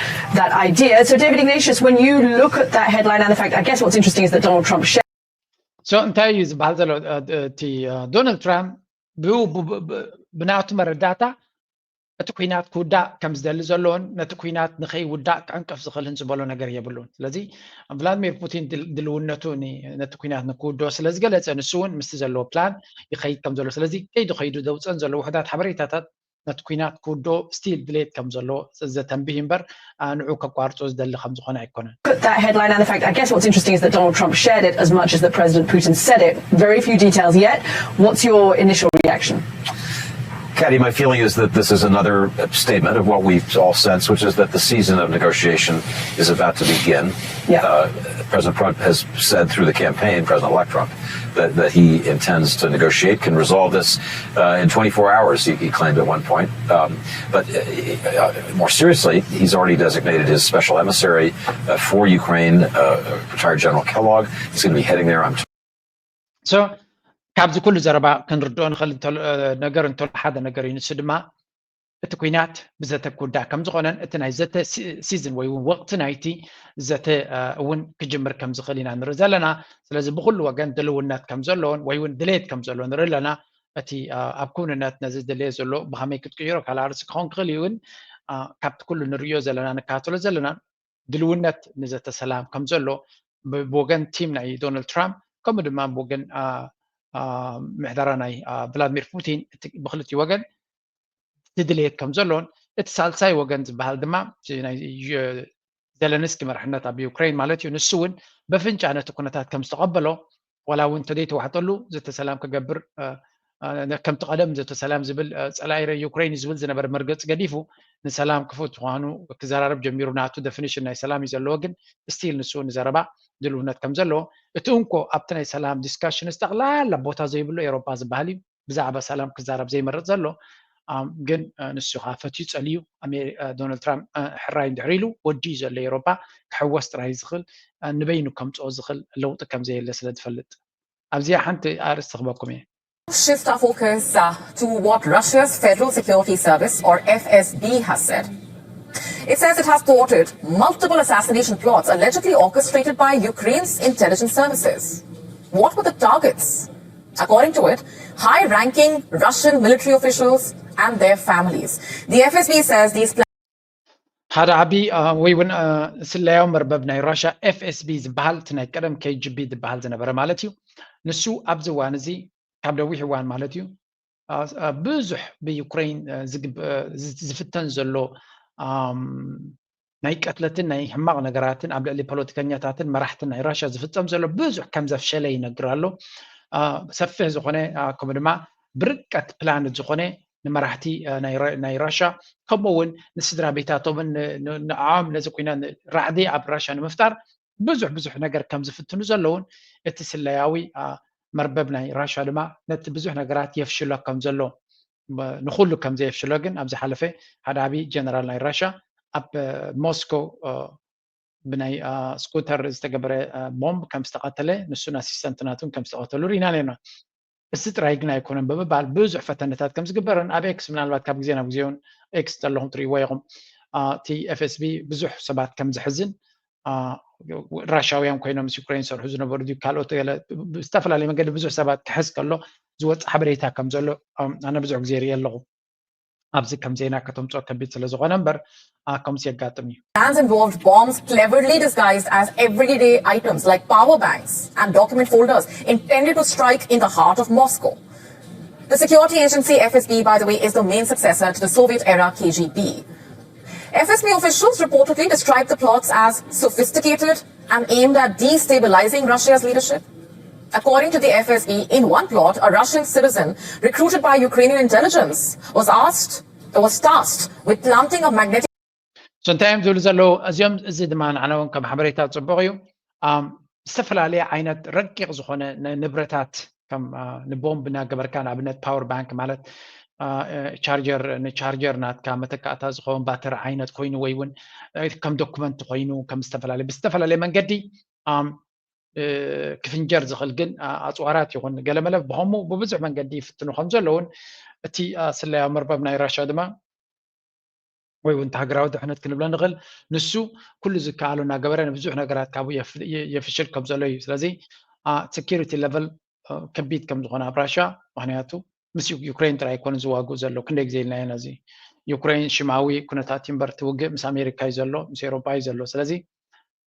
that idea. So, David Ignatius, when you look at that headline and the fact, I guess what's interesting is that Donald Trump shared. So እንታይ እዩ ዝበሃል ዘሎ? እቲ ዶናልድ ትራምፕ ብናቱ መረዳእታ እቲ ኩናት ክውዳእ ከም ዝደሊ ዘለዎን ነቲ ኩናት ንኸይውዳእ ክዕንቅፍ ዝኽእልን ዝበሎ ነገር የብሉን። ስለዚ ቭላድሚር ፑቲን ድልውነቱ ነቲ ኩናት ንክውድኦ ስለ ዝገለጸ፣ ንሱ እውን ምስቲ ዘለዎ ፕላን ይኸይድ ከም ዘሎ፣ ስለዚ ከይዱ ከይዱ ዘውፅአን ዘሎ ውሕዳት ሓበሬታታት ነቲ ኩናት ክውድኦ ስቲል ድሌት ከም ዘሎ ዘተንብህ እምበር ንዑ ከቋርጾ ዝደሊ ከም ዝኾነ ኣይኮነን። That headline and the fact, I guess what's interesting is that Donald Trump shared it as much as that President Putin said it. Very few details yet. What's your initial reaction? Katie, my feeling is that this is another statement of what we all sense, which is that the season of negotiation is about to begin. Yeah. Uh, President Trump has said through the campaign, President-elect Trump, that, that he intends to negotiate, can resolve this uh, in twenty-four hours, he, he claimed at one point. Um, but uh, uh, more seriously, he's already designated his special emissary uh, for Ukraine, uh, retired General Kellogg. He's going to be heading there. I'm So ካብዚ ኩሉ ዘረባ ክንርድኦ ንኽእል ነገር እንተሎ ሓደ ነገር እዩ። ንሱ ድማ እቲ ኩናት ብዘተ ክውዳእ ከም ዝኾነን እቲ ናይ ዘተ ሲዝን ወይ እውን ወቕቲ ናይቲ ዘተ እውን ክጅምር ከም ዝኽእል ኢና ንርኢ ዘለና። ስለዚ ብኩሉ ወገን ድልውነት ከም ዘለዎን ወይ እውን ድሌት ከም ዘሎ ንርኢ ኣለና። እቲ ኣብ ክውንነት ነዚ ዝድለየ ዘሎ ብኸመይ ክትቅይሮ ካልእ ኣርእስቲ ክኸውን ክኽእል እዩ። ግን ካብቲ ኩሉ ንርእዮ ዘለና ንከታተሎ ዘለና ድልውነት ንዘተ ሰላም ከም ዘሎ ብወገን ቲም ናይ ዶናልድ ትራምፕ ከምኡ ድማ ብወገን ምሕደራ ናይ ቭላድሚር ፑቲን ብክልቲኡ ወገን እቲ ድልየት ከም ዘሎን እቲ ሳልሳይ ወገን ዝበሃል ድማ ናይ ዘለንስኪ መራሕነት ኣብ ዩክሬን ማለት እዩ፣ ንሱ እውን በፍንጫ ነቲ ኩነታት ከም ዝተቐበሎ ዋላ እውን እንተዘይተዋሕጠሉ ዘተ ሰላም ክገብር ከምቲ ቀደም ዘተ ሰላም ዝብል ጸላኢ ዩክሬን እዩ ዝብል ዝነበረ መርገጺ ገዲፉ ንሰላም ክፉት ምዃኑ ክዘራረብ ጀሚሩ። ናቱ ደፊኒሽን ናይ ሰላም እዩ ዘለዎ፣ ግን ስቲል ንሱ ንዘረባ ድልውነት ከም ዘለዎ እቲ እንኮ ኣብቲ ናይ ሰላም ዲስካሽንስ ጠቕላላ ቦታ ዘይብሉ ኤሮፓ ዝበሃል እዩ ብዛዕባ ሰላም ክዛረብ ዘይመርጽ ዘሎ። ግን ንሱ ከዓ ፈትዩ ጸልዩ ዶናልድ ትራምፕ ሕራይ እንድሕር ኢሉ ወዲ እዩ ዘሎ ኤሮፓ ክሕወስ ጥራይ ዝኽእል ንበይኑ ከምጽኦ ዝኽእል ለውጢ ከም ዘየለ ስለ ዝፈልጥ ኣብዚኣ ሓንቲ ኣርእስቲ ክበኩም እየ። Shift our focus uh, to what Russia's Federal Security Service, or F S B, has said. It says it has thwarted multiple assassination plots allegedly orchestrated by Ukraine's intelligence services. What were the targets? According to it, high ranking Russian military officials and their families. The F S B says these plans. ሓደ ዓቢ ወይ እውን ስለያዊ መርበብ ናይ ራሻ ኤፍ ኤስ ቢ ዝበሃል እቲ ናይ ቀደም ኬ ጂ ቢ ዝበሃል ዝነበረ ማለት እዩ። ንሱ ኣብዚ እዋን እዚ ካብ ነዊሕ እዋን ማለት እዩ ብዙሕ ብዩክሬን ዝፍተን ዘሎ ናይ ቀትለትን ናይ ሕማቕ ነገራትን ኣብ ልዕሊ ፖለቲከኛታትን መራሕትን ናይ ራሻ ዝፍጸም ዘሎ ብዙሕ ከም ዘፍሸለ ይነግር ኣሎ። ሰፊሕ ዝኾነ ከምኡ ድማ ብርቀት ፕላን ዝኾነ ንመራሕቲ ናይ ራሻ ከምኡ እውን ንስድራ ቤታቶምን ንዓም ነዚ ኩና ራዕዲ ኣብ ራሻ ንምፍጣር ብዙሕ ብዙሕ ነገር ከም ዝፍትኑ ዘለውን እቲ ስለያዊ መርበብ ናይ ራሻ ድማ ነቲ ብዙሕ ነገራት የፍሽሎ ከም ዘሎ ንኩሉ ከም ዘየፍሽሎ ግን ኣብ ዝሓለፈ ሓደ ዓብዪ ጀነራል ናይ ራሻ ኣብ ሞስኮ ብናይ ስኩተር ዝተገበረ ቦምብ ከም ዝተቐተለ ንሱን ኣሲስተንት ናቱን ከም ዝተቐተሉ ርኢና ነርና። እዚ ጥራይ ግን ኣይኮነን ብምባል ብዙሕ ፈተነታት ከም ዝግበርን ኣብ ኤክስ ምናልባት ካብ ግዜ ናብ ግዜ እውን ኤክስ ዘለኹም ትርእይዎ ኢኹም። እቲ ኤፍኤስቢ ብዙሕ ሰባት ከም ዝሕዝን ራሻውያን ኮይኖም ምስ ዩክሬን ዝሰርሑ ዝነበሩ ድዩ ካልኦት ገለ ብዝተፈላለየ መንገዲ ብዙሕ ሰባት ክሕዝ ከሎ ዝወፅእ ሓበሬታ ከም ዘሎ ኣነ ብዙሕ ግዜ ይርኢ ኣለኹ። ኣብዚ ከም ዜና ከተምፅኦ ከቢድ ስለ ዝኾነ እምበር ከምዚ የጋጥም እዩ። Vans involved bombs cleverly disguised as everyday items like power banks and document folders intended to strike in the heart of Moscow. The security agency F S B, by the way, is the main successor to the Soviet era K G B. F S B officials reportedly described the plots as sophisticated and aimed at destabilizing Russia's leadership. According to the F S B, in one plot, a Russian citizen recruited by Ukrainian intelligence was asked, was tasked with planting a magnetic So እንታይ እዮም ዝብሉ ዘለዉ እዚኦም? እዚ ድማ ንዓና እውን ከም ሓበሬታ ፅቡቕ እዩ። ኣም፣ ዝተፈላለየ ዓይነት ረቂቕ ዝኾነ ን- ንብረታት ከም አ፣ ንቦምብ እናገበርካ ንኣብነት ፓወር ባንክ ማለት አ፣ እ፣ ቻርጀር ንቻርጀር ናትካ መተካእታ ዝኸውን ባተሪ ዓይነት ኮይኑ ወይ እውን እ፣ ከም ዶኩመንት ኮይኑ ከም ዝተፈላለየ ብዝተፈላለየ መንገዲ ኣም፣ እ፣ ክፍንጀር ዝኽእል ግን አ፣ ኣፅዋራት ይኹን ገለመለ ብኸምኡ ብብዙሕ መንገዲ ይፍትኑ ከም ዘለውን እቲ አ፣ ስለያዊ መርበብ ናይ ራሻ ድማ ወይ እውን እቲ ሃገራዊ ድሕነት ክንብሎ ንኽእል ንሱ ኩሉ ዝከኣሉ እናገበረ ንብዙሕ ነገራት ካብኡ የፍ- የ- የፍሽል ከም ዘሎ እዩ። ስለዚ አ፣ ሴኪሪቲ ሌቨል አ፣ ከቢድ ከም ዝኾነ ኣብ ራሻ ምክንያቱ ምስ ዩ- ዩክሬን ጥራይ ኣይኮነ ዝዋግኡ ዘሎ ክንደይ ግዜ ኢልናዮ ነዚ ዩክሬን ሽማዊ ኩነታት እዩ እምበር እቲ ውግእ ምስ ኣሜሪካ እዩ ዘሎ ምስ ኤሮፓ እዩ ዘሎ። ስለዚ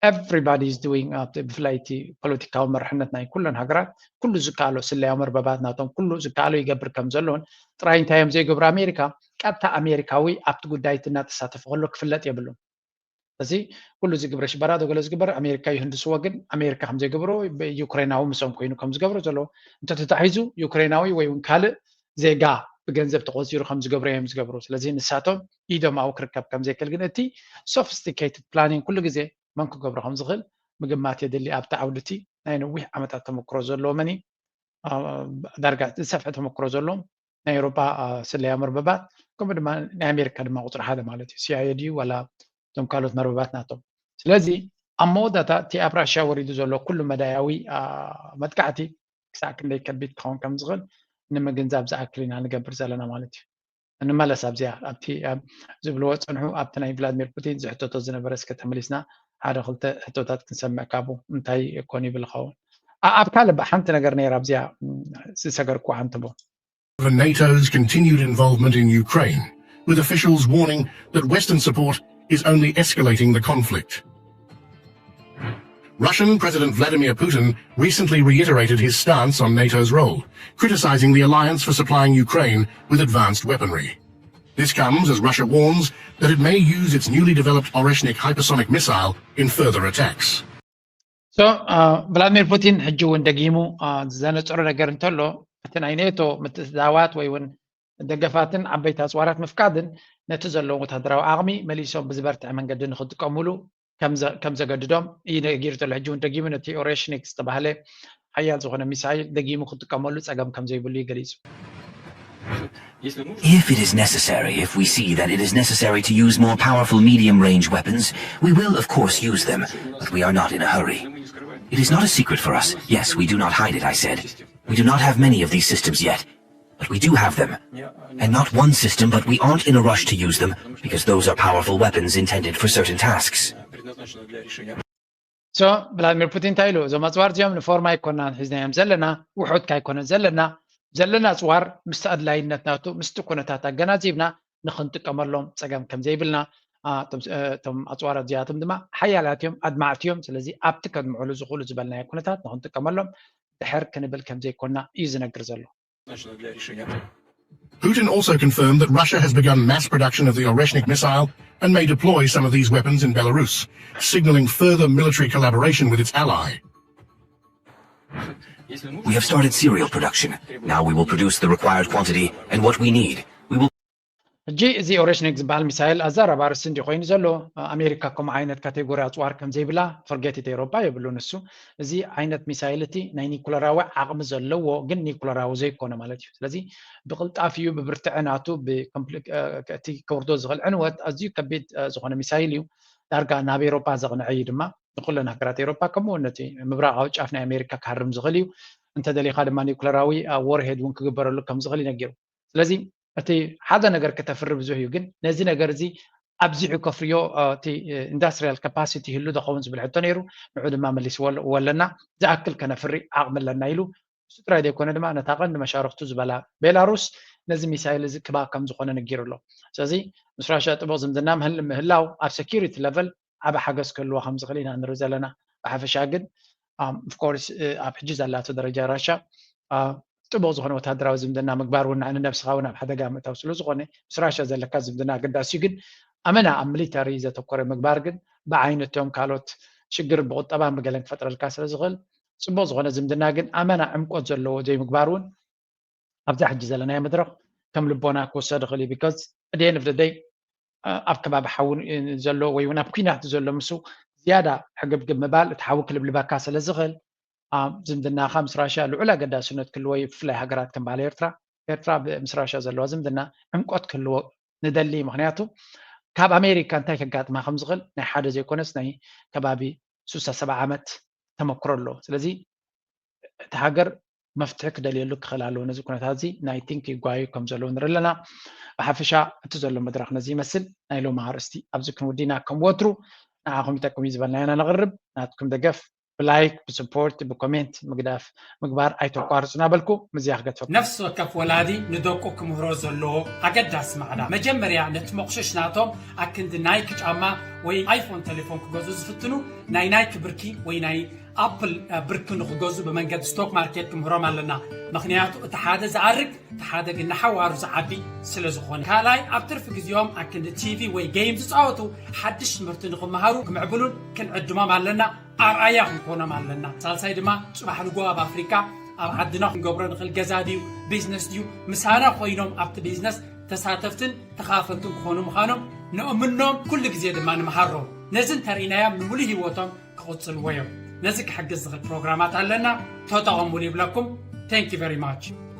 everybody is doing ብፍላይ እቲ ፖለቲካዊ መርሕነት ናይ ኩለን ሃገራት ኩሉ ዝከኣሎ ስለያዊ መርበባት ናቶም ኩሉ ዝከኣሎ ይገብር ከም ዘሎን ጥራይ እንታይ እዮም ዘይገብሩ ኣሜሪካ ቀጥታ ኣሜሪካዊ ኣብቲ ጉዳይ እናተሳተፈ ከሎ ክፍለጥ የብሉን። እዚ ኩሉ እዚ ግብረ ሽበራ ዶ ገለ ዝግበር ኣሜሪካ ይህንድስዎ ግን ኣሜሪካ ከም ዘይገብሮ ዩክሬናዊ ምስኦም ኮይኑ ከም ዝገብሮ ዘሎ እንተተታሒዙ ዩክሬናዊ ወይ እውን ካልእ ዜጋ ብገንዘብ ተቆፂሩ ከም ዝገብሮ እዮም ዝገብሩ። ስለዚ ንሳቶም ኢዶም ኣብኡ ክርከብ ከም ዘይክእል ግን እቲ ሶፊስቲኬትድ ፕላኒንግ ኩሉ ግዜ መን ክገብሮ ከም ዝኽእል ምግማት የድሊ። ኣብቲ ዓውዲ እቲ ናይ ነዊሕ ዓመታት ተመክሮ ዘለዎ መን እዩ ዳርጋ ዝሰፍሐ ተመክሮ ዘለዎም ናይ ኤውሮጳ ስለያ መርበባት ከምኡ ድማ ናይ ኣሜሪካ ድማ ቁፅሪ ሓደ ማለት እዩ። ሲኣይኤ ድዩ ዋላ እቶም ካልኦት መርበባት ናቶም። ስለዚ ኣብ መወዳእታ እቲ ኣብ ራሽያ ወሪዱ ዘሎ ኩሉ መዳያዊ መጥቃዕቲ ክሳዕ ክንደይ ከቢድ ክኸውን ከም ዝኽእል ንምግንዛብ ዝኣክል ኢና ንገብር ዘለና ማለት እዩ። እንመለስ ኣብዚኣ ኣብቲ ዝብልዎ ፀንሑ ኣብቲ ናይ ቭላድሚር ፑቲን ዝሕተቶ ዝነበረ እስከ ተመሊስና ሓደ ክልተ ሕቶታት ክንሰምዕ ካብኡ እንታይ ኮን ይብል ኸውን ኣብ ካልእ ሓንቲ ነገር ነይራ ኣብዚኣ ዝሰገርኩ ሓንትቦ NATO's continued involvement in Ukraine, with officials warning that Western support is only escalating the conflict. Russian President Vladimir Putin recently reiterated his stance on NATO's role, criticizing the alliance for supplying Ukraine with advanced weaponry. This comes as Russia warns that it may use its newly developed Oreshnik hypersonic missile in further attacks. ሶ ቭላድሚር ፑቲን ሕጂ እውን ደጊሙ ዘነፅሮ ነገር እንተሎ እቲ ናይ ኔቶ ምትእትታዋት ወይ እውን ደገፋትን ዓበይቲ ኣፅዋራት ምፍቃድን ነቲ ዘለዎም ወታደራዊ ዓቕሚ መሊሶም ብዝበርትዐ መንገዲ ንክጥቀሙሉ ከም ዘገድዶም እዩ ነጊሩ ዘሎ። ሕጂ እውን ደጊሙ ነቲ ኦሬሽኒክ ዝተባህለ ሓያል ዝኾነ ሚሳይል ደጊሙ ክጥቀመሉ ፀገም ከም ዘይብሉ እዩ ገሊፁ። If it is necessary, if we see that it is necessary to use more powerful medium range weapons, we will of course use them, but we are not in a hurry. It is not a secret for us. Yes, we do not hide it, I said. We do not have many of these systems yet, but we do have them. And not one system, but we aren't in a rush to use them, because those are powerful weapons intended for certain tasks. ሶ ቭላድሚር ፑቲን እንታይ ኢሉ? እዞም ኣፅዋር እዚኦም ንፎርም ኣይኮናን ሒዝናዮም ዘለና፣ ውሑድ ካይኮነን ዘለና ዘለና ኣፅዋር ምስቲ ኣድላይነት ናቱ ምስቲ ኩነታት ኣገናዚብና ንክንጥቀመሎም ፀገም ከም ዘይብልና እቶም ኣፅዋር እዚኣቶም ድማ ሓያላት እዮም፣ ኣድማዕቲ እዮም። ስለዚ ኣብቲ ከድምዕሉ ዝኽእሉ ዝበልናዮ ኩነታት ንክንጥቀመሎም ድሕር ክንብል ከም ዘይኮና እዩ ዝነግር ዘሎ። Putin also confirmed that Russia has begun mass production of the Oreshnik missile and may deploy some of these weapons in Belarus, signaling further military collaboration with its ally. We have started serial production. Now we will produce the required quantity and what we need. We will ሕጂ እዚ ኦሬሽኒክ ዝበሃል ሚሳይል ኣዘራራቢ ኣርእስቲ እንዲ ኮይኑ ዘሎ፣ ኣሜሪካ ከምኡ ዓይነት ካቴጎሪ ኣፅዋር ከም ዘይብላ፣ ፈርጌቲት ኤውሮጳ የብሉን እሱ። እዚ ዓይነት ሚሳይል እቲ ናይ ኒኩለራዊ ዓቕሚ ዘለዎ ግን ኒኩለራዊ ዘይኮነ ማለት እዩ። ስለዚ ብቕልጣፊኡ ብብርትዐ ናቱ እቲ ከውርዶ ዝኽእል ዕንወት ኣዝዩ ከቢድ ዝኾነ ሚሳይል እዩ። ዳርጋ ናብ ኤውሮጳ ዘቕንዐ እዩ ድማ። ንኩለን ሃገራት ኤውሮጳ ከምኡ እውን ነቲ ምብራቓዊ ጫፍ ናይ ኣሜሪካ ክሃርም ዝኽእል እዩ። እንተደሊኻ ድማ ኒኩለራዊ ዎርሄድ እውን ክግበረሉ ከም ዝኽእል እዩ ነጊሩ። ስለዚ እቲ ሓደ ነገር ከተፍሪ ብዙሕ እዩ፣ ግን ነዚ ነገር እዚ ኣብዚሑ ከፍርዮ እቲ ኢንዳስትሪያል ካፓሲቲ ይህሉ ዶ ኸውን ዝብል ሕቶ ነይሩ። ንዑ ድማ መሊስዎ ኣለና። ዝኣክል ከነፍሪ ዓቕሚ ኣለና ኢሉ እሱ ጥራይ ዘይኮነ ድማ ነታ ቀንዲ መሻርክቱ ዝበላ ቤላሩስ ነዚ ሚሳይል እዚ ክባ ከም ዝኾነ ነጊሩ ኣሎ። ስለዚ ምስ ራሽያ ጥቡቕ ዝምድና ምህላው ኣብ ሴኪሪቲ ለቨል ዓቢ ሓገዝ ክህልዎ ከም ዝኽእል ኢና ንርኢ ዘለና። ብሓፈሻ ግን ኦፍኮርስ ኣብ ሕጂ ዘላቶ ደረጃ ራሻ ጥቡቕ ዝኾነ ወታደራዊ ዝምድና ምግባር እውን ንነብስኻ እውን ኣብ ሓደጋ ምእታው ስለ ዝኾነ ምስ ራሻ ዘለካ ዝምድና ኣገዳሲ እዩ። ግን ኣመና ኣብ ሚሊተሪ ዘተኮረ ምግባር ግን ብዓይነቶም ካልኦት ሽግር ብቁጠባን ብገለን ክፈጥረልካ ስለ ዝኽእል ጽቡቕ ዝኾነ ዝምድና ግን ኣመና ዕምቆት ዘለዎ ዘይምግባር እውን ኣብዛ ሕጂ ዘለናዮ መድረኽ ከም ልቦና ክወሰድ ይኽእል እዩ። ቢካዝ ኣት ኤንድ ኦፍ ደይ ኣብ ከባቢ ሓዊ ዘሎ ወይ እውን ኣብ ኩናት ዘሎ ምስ ዝያዳ ሕግብግብ ምባል እቲ ሓዊ ክልብልበካ ስለ ዝኽእል ኣብ ዝምድናኻ ምስ ራሽያ ልዑል ኣገዳስነት ክህልዎ እዩ። ብፍላይ ሃገራት ከም ባህሊ ኤርትራ ኤርትራ ምስ ራሽያ ዘለዋ ዝምድና ዕምቆት ክህልዎ ንደሊ። ምክንያቱ ካብ ኣሜሪካ እንታይ ከጋጥማ ከም ዝኽእል ናይ ሓደ ዘይኮነስ ናይ ከባቢ ሱሳ ሰብዓ ዓመት ተመክሮ ኣሎ። ስለዚ እቲ ሃገር መፍትሒ ክደልየሉ ክኽእል ኣለዎ። ነዚ ኩነታት እዚ ናይ ቲንክ ይጓዩ ከም ዘለዉ ንርኢ ኣለና። ብሓፈሻ እቲ ዘሎ መድረኽ ነዚ ይመስል። ናይ ሎሚ ኣርእስቲ ኣብዚ ክንውዲና ከም ወትሩ ንዓኹም ይጠቅም እዩ ዝበልና ኢና ነቕርብ። ናትኩም ደገፍ ብላይክ ብስፖርት ብኮሜንት ምግዳፍ ምግባር ኣይተቋርፁ እናበልኩ ምዝያ ክገድፈኩም። ነፍሲ ወከፍ ወላዲ ንደቁ ክምህሮ ዘለዎ ኣገዳሲ ማዕዳ መጀመርያ ነቲ መቑሽሽ ናቶም ኣክንዲ ናይክ ጫማ ወይ ኣይፎን ቴሌፎን ክገዙ ዝፍትኑ ናይ ናይክ ብርኪ ወይ ናይ ኣፕል ብርኪ ንክገዙ ብመንገዲ ስቶክ ማርኬት ክምህሮም ኣለና። ምክንያቱ እቲ ሓደ ዝኣርግ እቲ ሓደ ግን ንሓዋሩ ዝዓቢ ስለ ዝኾነ። ካልኣይ ኣብ ትርፊ ግዜኦም ኣክንዲ ቲቪ ወይ ገይም ዝፃወቱ ሓድሽ ትምህርቲ ንክመሃሩ ክምዕብሉን ክንዕድሞም ኣለና። ኣርኣያ ክንኮኖም ኣለና። ሳልሳይ ድማ ፅባሕ ንጎ ኣብ ኣፍሪካ ኣብ ዓድና ክንገብሮ ንኽእል ገዛ ድዩ ቢዝነስ ድዩ ምሳና ኮይኖም ኣብቲ ቢዝነስ ተሳተፍትን ተኻፈልትን ክኾኑ ምዃኖም ንእምኖም። ኩሉ ግዜ ድማ ንምሃሮም። ነዚ እንተርኢናዮም ንምሉእ ህይወቶም ክቕፅልዎ እዮም። ነዚ ክሕግዝ ዝኽእል ፕሮግራማት ኣለና፣ ተጠቐሙሉ ይብለኩም። Thank you very much።